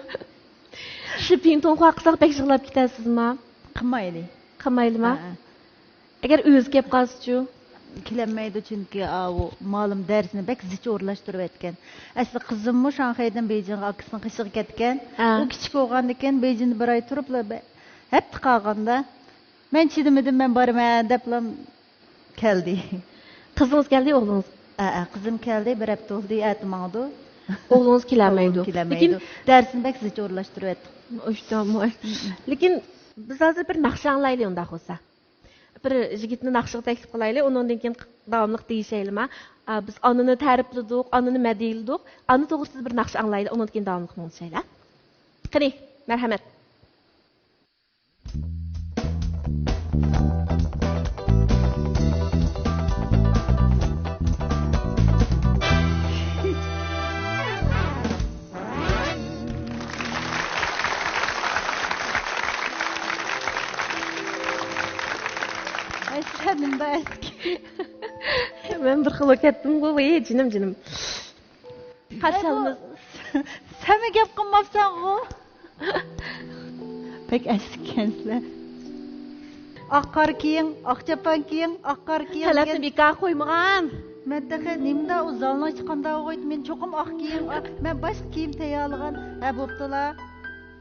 شۇ پىڭتۇڭخۇا قىلساق بەك يىغلاپ كېتەرسىزما؟ قىلمايلى. قىلمايلىما؟ ھە. ئەگەر ئۆزى كەپ قالسىچۇ؟ كېلەلمەيدۇ، چۈنكى ئاۋۇ مالىم دەرسنى بەك زىچ ئورۇنلاشتۇرۇۋەتكەن. ئەسلى قىزىممۇ شاڭخەيدىن بېيجىڭغا ئاكىسىنىڭ قېشىغا كەتكەن. ھە. ئۇ كىچىك بولغاندىكىن بېيجىڭدا بىر ئاي تۇرۇپلا بە-، ھەپتە قالغاندا، مەن چىدىمىدىم، مەن بارىمەن دەپلا كەلدى. قىزىڭىز كەلدى، ئوغلىڭىز؟ ھە، ھە، قىزىم كەلدى، بىر ھەپتە بولدى، ئەتە ماڭىدۇ. ئوغلىڭىز كېلەلمەيدۇ. ئوغلۇم كېلەلمەيدۇ. لېكىن دەرسنى بەك زىچ ئورۇنلاشتۇرۇۋەتتۇق. ئۇشتۇمۇ. لېكىن بىز ھازىر بىر ناخشا ئاڭلايلى، ئۇنداق بولسا. بىر يىگىتنى ناخشىغا تەكلىپ قىلايلى، ئۇنىڭدىن كېيىن داۋاملىق دېيىشەيلىما؟ ئا، بىز ئانىنى تەرىپلىدۇق، ئانىنى مەدھىيلىدۇق. ئانا توغرىسىدا بىر ناخشا ئاڭلايلى، ئۇنىڭدىن كېيىن داۋاملىق مۇڭدىشايلى. قېنى، مەرھەمەت. ئەسلى نېمىدا ئەسكى؟ مەن بىر خىل بولۇپ كەتتىمغۇ، ۋاي، جېنىم، جېنىم. قارشى ئالىمىز. سەنمۇ گەپ قىلماپسەنغۇ؟ بەك ئەسكىكەنسىلەر. ئاق قار كىيىڭ، ئاق چاپان كىيىڭ، ئاق قار كىيىڭ. تەلەپنى دېگەن بىكار قويمىغان. مەن تېخى نېمىدا ئۇ زالنىڭ ئىچى قانداق بولغايتتى، مېنى چوقۇم ئاق كىيىڭ، ئاق، مەن باشقا كىيىم تەييارلىغان. ھە، بوپتۇلا.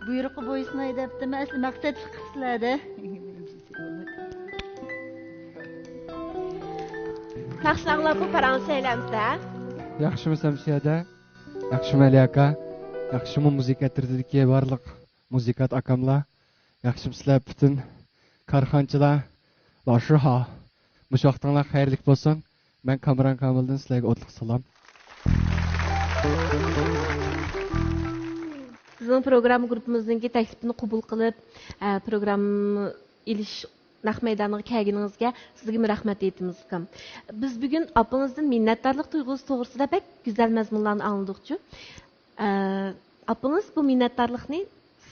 بۇيرۇققا بويسۇناي دەپتىمەن، ئەسلى مەقسەتلىك قىپسىلەردە. ناخشا ئاڭلاپ بۇ پاراڭلىشايلى ئەمىسە. ياخشىمۇ سەمسىيەدە؟ ياخشىمۇ ئەلى ئاكا؟ ياخشىمۇ مۇزىكا ئەترىتىدىكى بارلىق مۇزىكانت ئاكاملار؟ ياخشىمۇسىلەر پۈتۈن كارخانىچىلار؟ لاشۇ ھا. مۇشۇ ۋاقتىڭلار خەيرلىك بولسۇن. مەن كامران كامىلدىن سىلەرگە ئوتلۇق سالام. بىزنىڭ پروگرامما گۇرۇپپىمىزنىڭكى تەكلىپىنى قوبۇل قىلىپ، ئە، پروگرامما ئېلىش نەق مەيدانىغا كەلگىنىڭىزگە سىزگىمۇ رەھمەت ئېيتىمىز، ئۇكام. بىز بۈگۈن ئاپىڭىزدىن مىننەتدارلىق تۇيغۇسى توغرىسىدا بەك گۈزەل مەزمۇنلارنى ئاڭلىدۇقچۇ. ئە، ئاپىڭىز بۇ مىننەتدارلىقنى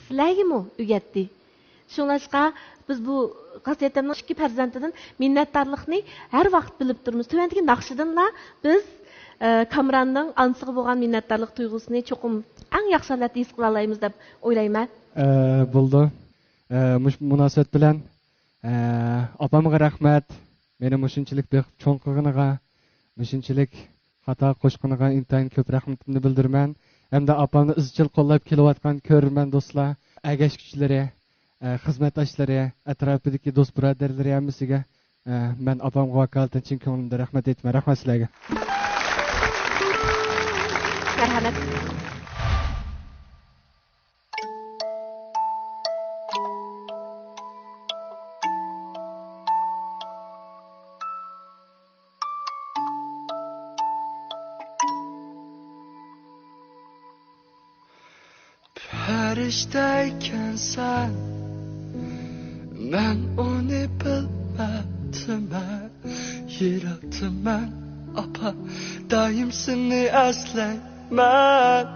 سىلەرگىمۇ ئۆگەتتى. شۇڭلاشقا بىز بۇ خاسىيەتەمنىڭ ئىككى پەرزەنتىدىن مىننەتدارلىقنى ھەر ۋاقىت بىلىپ تۇرىمىز. تۆۋەندىكى ناخشىدىنلا بىز، ئە، كامراننىڭ ئانىسىغا بولغان مىننەتدارلىق تۇيغۇسىنى چوقۇم ئەڭ ياخشى ھالەتتە ھېس قىلالايمىز دەپ ئويلايمەن. ئە، بولىدۇ. ئە، مۇشۇ مۇناسىۋەت بىلەن، ئە، ئاپامغا رەھمەت، مېنى مۇشۇنچىلىك بېقىپ چوڭ قىلغىنىغا، مۇشۇنچىلىك خاتا قوشقىنىغا ئىنتايىن كۆپ رەھمىتىمنى بىلدۈرىمەن. ھەمدە ئاپامنى ئىزچىل قوللاپ كېلىۋاتقان كۆرۈرمەن دوستلار، ئەگەشكۈچىلىرى، ئە، خىزمەتداشلىرى، ئەتراپىدىكى دوست بۇرادەرلىرى ھەممىسىگە، ئە، مەن ئاپامغا ۋاكالىتەن چىن كۆڭلۈمدىن رەھمەت ئېيتىمەن. رەھمەت سىلەرگە. مەرھەمەت. پەرىشتە ئىكەنسەن، مەن ئۇنى بىلمەپتىمەن. يىراقتىمەن، ئاپا، دائىم سېنى ئەسلەيمەن.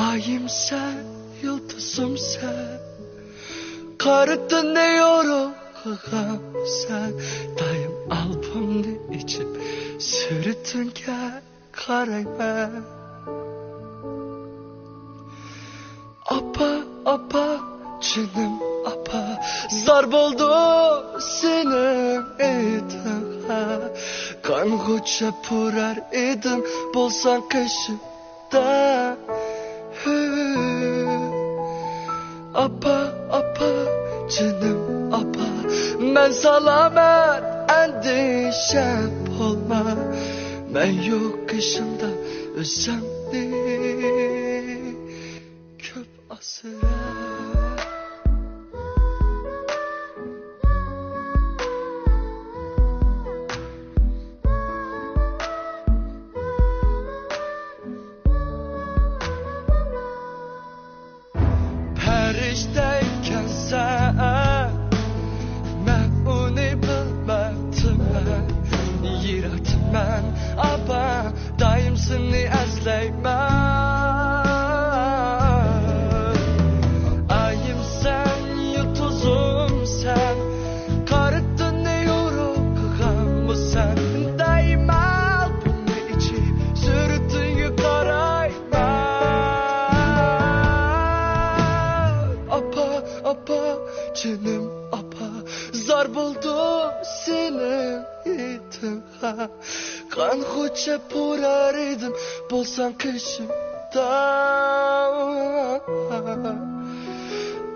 ئايىم سەن، يۇلتۇزۇم سەن، قارا تۈننى يورۇقلىغان سەن. دائىم ئالپۇمنى ئېچىپ، سۈرىتىڭگە قارايمەن. ئاپا، ئاپا، جېنىم ئاپا، زار بولدۇم سېنىڭ ئېتىڭغا. قانغۇچە پۇرار ئىدىم، بولساڭ قېشىمدا. ھۈ. ئاپا، ئاپا، جېنىم ئاپا، مەن سالامەت، ئەندىشە بولما. مەن يوق قېشىمدا، ئۆزۈڭنى كۆپ ئاسرا. ئىشتەيكەنسەن، مەن ئۇنى بىلمەپتىمەن. يىراقتىمەن، ئاپا، دائىم سېنى ئەسلەيمەن. ئايىمسەن، يۇلتۇزۇمسەن، قارا تۈننى يورۇق قىلغانمۇسەن؟ دائىم ئالدىمنى ئېچىپ، سۈرىتىڭگە قاراي. ئاپا، ئاپا، جېنىم ئاپا، زار بولدۇم سېنىڭ ھېيتىڭغا. قان خوچە پۇرار ئىدىم، بولساڭ قېشىمدا.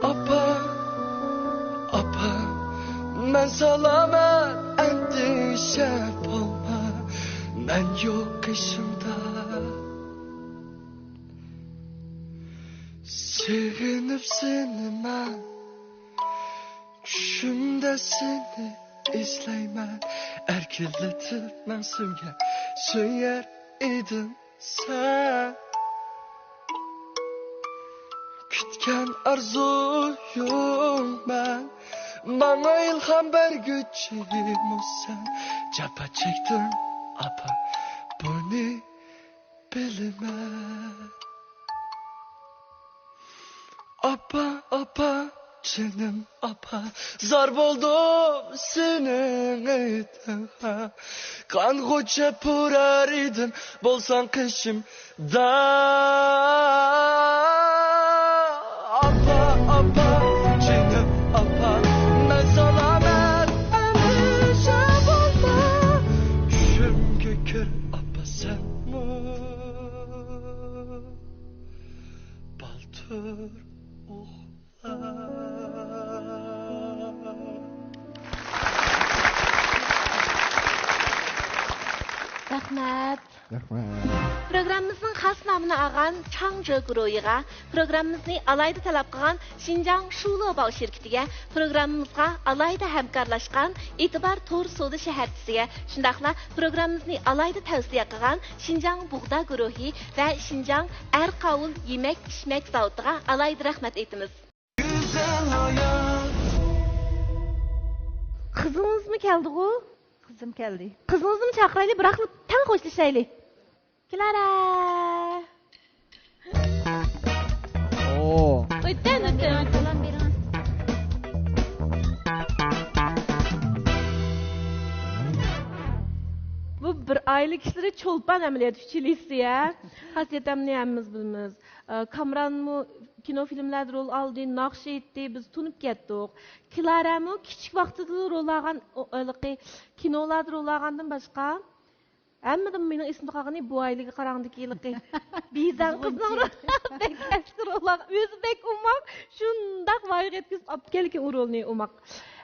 ئاپا، ئاپا، مەن سالامەت، ئەندىشە بولما، مەن يوق قېشىڭدا. سېغىنىپ سېنى مەن، چۈشۈمدە سېنى ئىزدەيمەن. ئەركىلىتىپ مەڭزىمگە سۆيەر ئىدىم سەن. كۈتكەن ئارزۇيۇم مەن، ماڭا ئىلھام بەرگۈچىمۇ سەن. جاپا چەكتىم، ئاپا، بۇنى بىلىمەن. ئاپا، ئاپا، جېنىم ئاپا، زار بولدۇم سېنىڭ ھېيتىڭغا. قان خوچە پۇرار ئىدىم، بولساڭ قېشىمدا. ئاپا، ئاپا، جېنىم ئاپا، مەن سالامەت، ئەندىشە بولما. چۈشۈمگە كىر، ئاپا، سەنمۇ. بالدۇر ئۇخلا. رەھمەت. رەھمەت. پروگراممىمىزنىڭ خاس نامىنى ئالغان چاڭجۆ گۇرۇھىغا، پروگراممىمىزنى ئالاھىدە تەلەپ قىلغان شىنجاڭ شۇلۇ باۋ شىركىتىگە، پروگراممىمىزغا ئالاھىدە ھەمكارلاشقان ئېتىبار تور سودا شەھەرچىسىگە، شۇنداقلا پروگراممىمىزنى ئالاھىدە تەۋسىيە قىلغان شىنجاڭ بۇغدا گۇرۇھى ۋە شىنجاڭ ئەرقاۋۇل يېمەك ئىچمەك زاۋۇتىغا ئالاھىدە رەھمەت ئېيتىمىز. گۈزەل ھايات. قىزىڭىزمۇ كەلدىغۇ؟ قىزىم كەلدى. قىزىڭىزنىمۇ چاقىرايلى، بىراقلا تەڭ خوشلىشايلى. كلارا! ئو. ئۆتەن، ئۆتەن. بۇ بىر ئائىلە كىشىلىرى چولپان ئەمەلىيەتتە ئۈچىلىسى، ھە؟ خاسىيەتەمنى ھەممىمىز بىلىمىز. ئە، كامرانمۇ كىنو فىلىملەردە رول ئالدى، ناخشا ئېيتتى، بىز تونۇپ كەتتۇق. كلارەمۇ كىچىك ۋاقتىدىلا رول ئالغان، ئۇ، ھېلىقى كىنولاردا رول ئالغاندىن باشقا، ھەممىدىن مېنىڭ ئېسىمدە قالغىنى بۇ ئائىلىگە قاراڭدىكى ھېلىقى بىزەڭ قىزنىڭ بەك تەسكە رول ئالغان. ئۆزى بەك ئوماق، شۇنداق ۋايىغا يەتكۈزۈپ ئاپتىكەنلىكىن ئۇ رولنى ئوماق.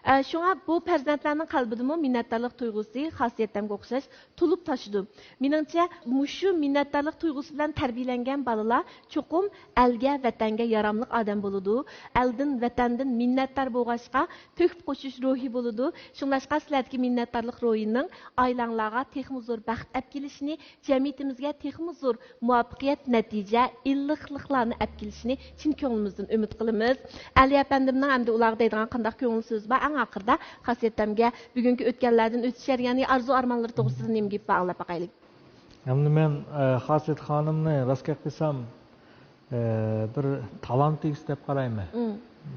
ئە، شۇڭا بۇ پەرزەنتلەرنىڭ قەلبىدىمۇ مىننەتدارلىق تۇيغۇسى خاسىيەتەمگە ئوخشاش تولۇپ تاشىدۇ. مېنىڭچە، مۇشۇ مىننەتدارلىق تۇيغۇسى بىلەن تەربىيەلەنگەن بالىلار چوقۇم ئەلگە، ۋەتەنگە ياراملىق ئادەم بولىدۇ. ئەلدىن، ۋەتەندىن مىننەتدار بولغاچقا، تۆھپە قوشۇش روھى بولىدۇ. شۇڭلاشقا، سىلەردىكى مىننەتدارلىق روھىنىڭ ئائىلەڭلارغا تېخىمۇ زور بەخت ئەپ كېلىشىنى، جەمئىيىتىمىزگە تېخىمۇ زور مۇۋەپپەقىيەت، نەتىجە، ئىللىقلىقلارنى ئەپ كېلىشىنى چىن كۆڭلىمىزدىن ئۈمىد قىلىمىز. ئەلى ئەپەندىمنىڭ ئەمدى ئۇلارغا دەيدىغان قانداق كۆڭۈل سۆزى بار؟ ئەڭ ئاخىرىدا خاسىيەتەمگە بۈگۈنكى ئۆتكەنلەردىن ئۆتۈشەر، يەنى ئارزۇ ئارمانلىرى توغرىسىدا نېمە گېپى بار، ئاڭلاپ باقايلى. ئەمدى مەن، ئە، خاسىيەت خانىمنى راست گەپ قىلسام، ئە، بىر تالانت ئىگىسى دەپ قارايمەن. مم.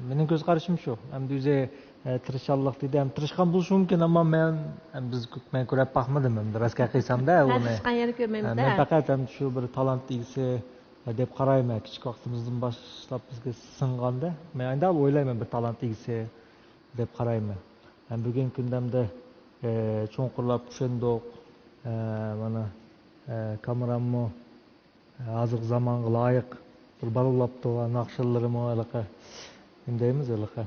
مېنىڭ كۆز قارىشىم شۇ. ئەمدى ئۆزى، ئە، تىرىشچانلىق دېدى، ھەم تىرىشقان بولۇشى مۇمكىن، ئەمما مەن، ھەم بىز، مەن كۆرۈپ باقمىدىم، ئەمدى راست گەپ قىلسامدا، ھە، ئۇنى. تىرىشقان يەرنى كۆرمەيمىز، ھە، مەن ھە. پەقەت ھەم شۇ بىر تالانت ئىگىسى دەپ قارايمەن. كىچىك ۋاقتىمىزدىن باشلاپ بىزگە سىڭغاندا، مەن ئەمدى ئويلايمەن، بىر تالانت ئىگىسى دەپ قارايمەن. ھەم بۈگۈنكى كۈندە ئەمدى، ئە، چوڭقۇرلاپ چۈشەندۇق. ئە، مانا، ئە، كامېراممۇ ھازىرقى زامانغا لايىق بىر بالا بولاپتۇ، ناخشىلىرىمۇ ھېلىقى، نېمە دەيمىز، ھېلىقى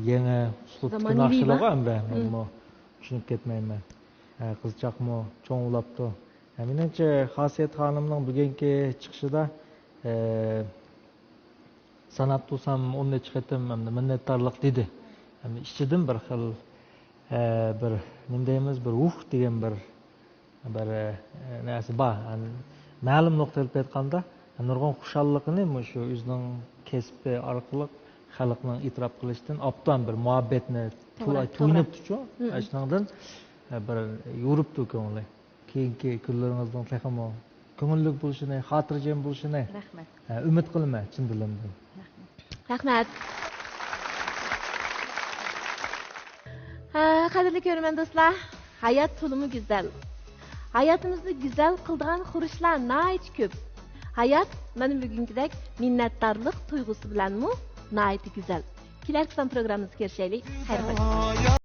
يېڭى ئۇسلۇبتىكى زامانىۋى ناخشىلارغۇ ھەمدە مم. مەنمۇ چۈشىنىپ كەتمەيمەن. ھە، قىزچاقمۇ چوڭ بولاپتۇ. ھە، مېنىڭچە، خاسىيەت خانىمنىڭ بۈگۈنكى چىقىشىدا، ئە، ساناپ تۇرسام، ئون نەچچە قېتىم ئەمدى مىننەتدارلىق دېدى. ئەمدى ئىچىدىن بىر خىل، ئە، بىر، نېمە دەيمىز، بىر ھۇھ دېگەن بىر بىر، ئە، نەرسە بار. يەنى مەلۇم نۇقتا ئېلىپ ئېيتقاندا، نۇرغۇن خۇشاللىقىنى مۇشۇ ئۆزىنىڭ كەسپى ئارقىلىق خەلقنىڭ ئېتىراپ قىلىشتىن ئوبدان بىر مۇھەببەتنى توغرا، تويۇنۇپتۇچۇ. شۇنىڭدىن بىر يورۇپتۇ كۆڭلى. كېيىنكى كۈنلىرىڭىزنىڭ تېخىمۇ كۆڭۈللۈك بولۇشىنى، خاتىرجەم بولۇشىنى ئۈمىد قىلىمەن چىن دىلىمدىن. رەھمەت. ھە، قەدىرلىك كۆرۈرمەن دوستلار، ھايات تولىمۇ گۈزەل. ھاياتىمىزنى گۈزەل قىلىدىغان خۇرۇچلار ناھايىتى كۆپ. ھايات مانا بۈگۈنكىدەك مىننەتدارلىق تۇيغۇسى بىلەنمۇ ناھايىتى گۈزەل. كېلەر قېتىم پروگراممىمىزدا كۆرۈشەيلى. خەير خوش.